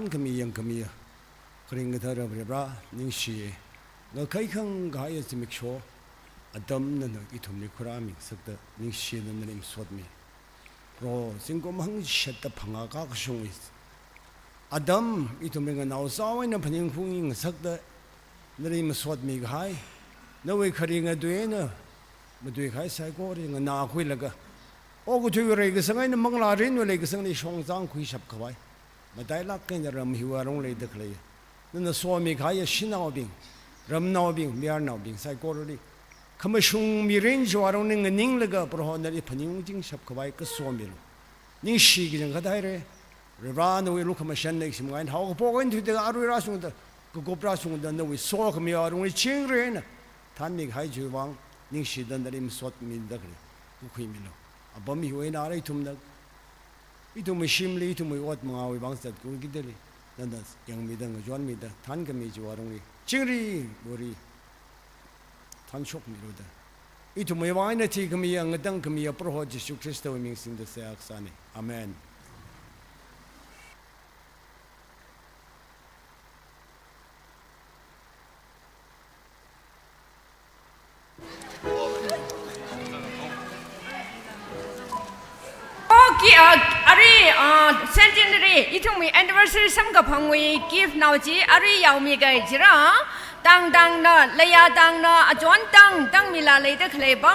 khami yangkhami ya, kharing kathara Varivara, ningshi. Ngakhai khangkahai zimiksho atam nana ithumli khurāmi ngasakta, ningshina nali masotmi. Proho, zingkum hangshetta phangā kakashungwui atam, ithumli nganao sāwui eina phaningkhui ngasakta, nali masotmi kahai, nawui kharinga tui eina matuikahai saikora nganākhuilaga, okathui reikasang eina manglā mirinwui leikasangli shongzangkhuishap khavai, matailāk eina ram hiwui alungli leida khalei, nana somi kahai shanaobing, ramnaobing, mayarnaobing saikorali khamashung mirin chiwui alungli nganinglaga, Proho nali phaningungchingshap khavai kasomilu. Ningshi kachangkhat haira. Varivara nawui lukhamashan eina shimngai haokaphok eina thuida arui rāshungda, kakup rāshungda nawui sokhami alungli chingri eina thanmi kahai chiwui vang ningshida nali masotmida khalei kukhuimilu. Apam hiwui eina ara ithumna, ithumwui shimli, ithumwui ot mangāwui vang zatkakhuida khalei, nana yangmida, ngachonmida, thankhami chiwui alungli chingri, buri, thanshokmilu da. Ithumwui vang eina thikhami ya, ngatangkhami ya Proho Jishu Khristawui ming singda seihā kasāna. Amen. Okay, uh, arui, uh, centenary, ithumwui anniversary samkaphangwui gift nao chi arui yaomi kahai chira, tangtangna, leiya tangna, achon tang, tangmila leida khalei pam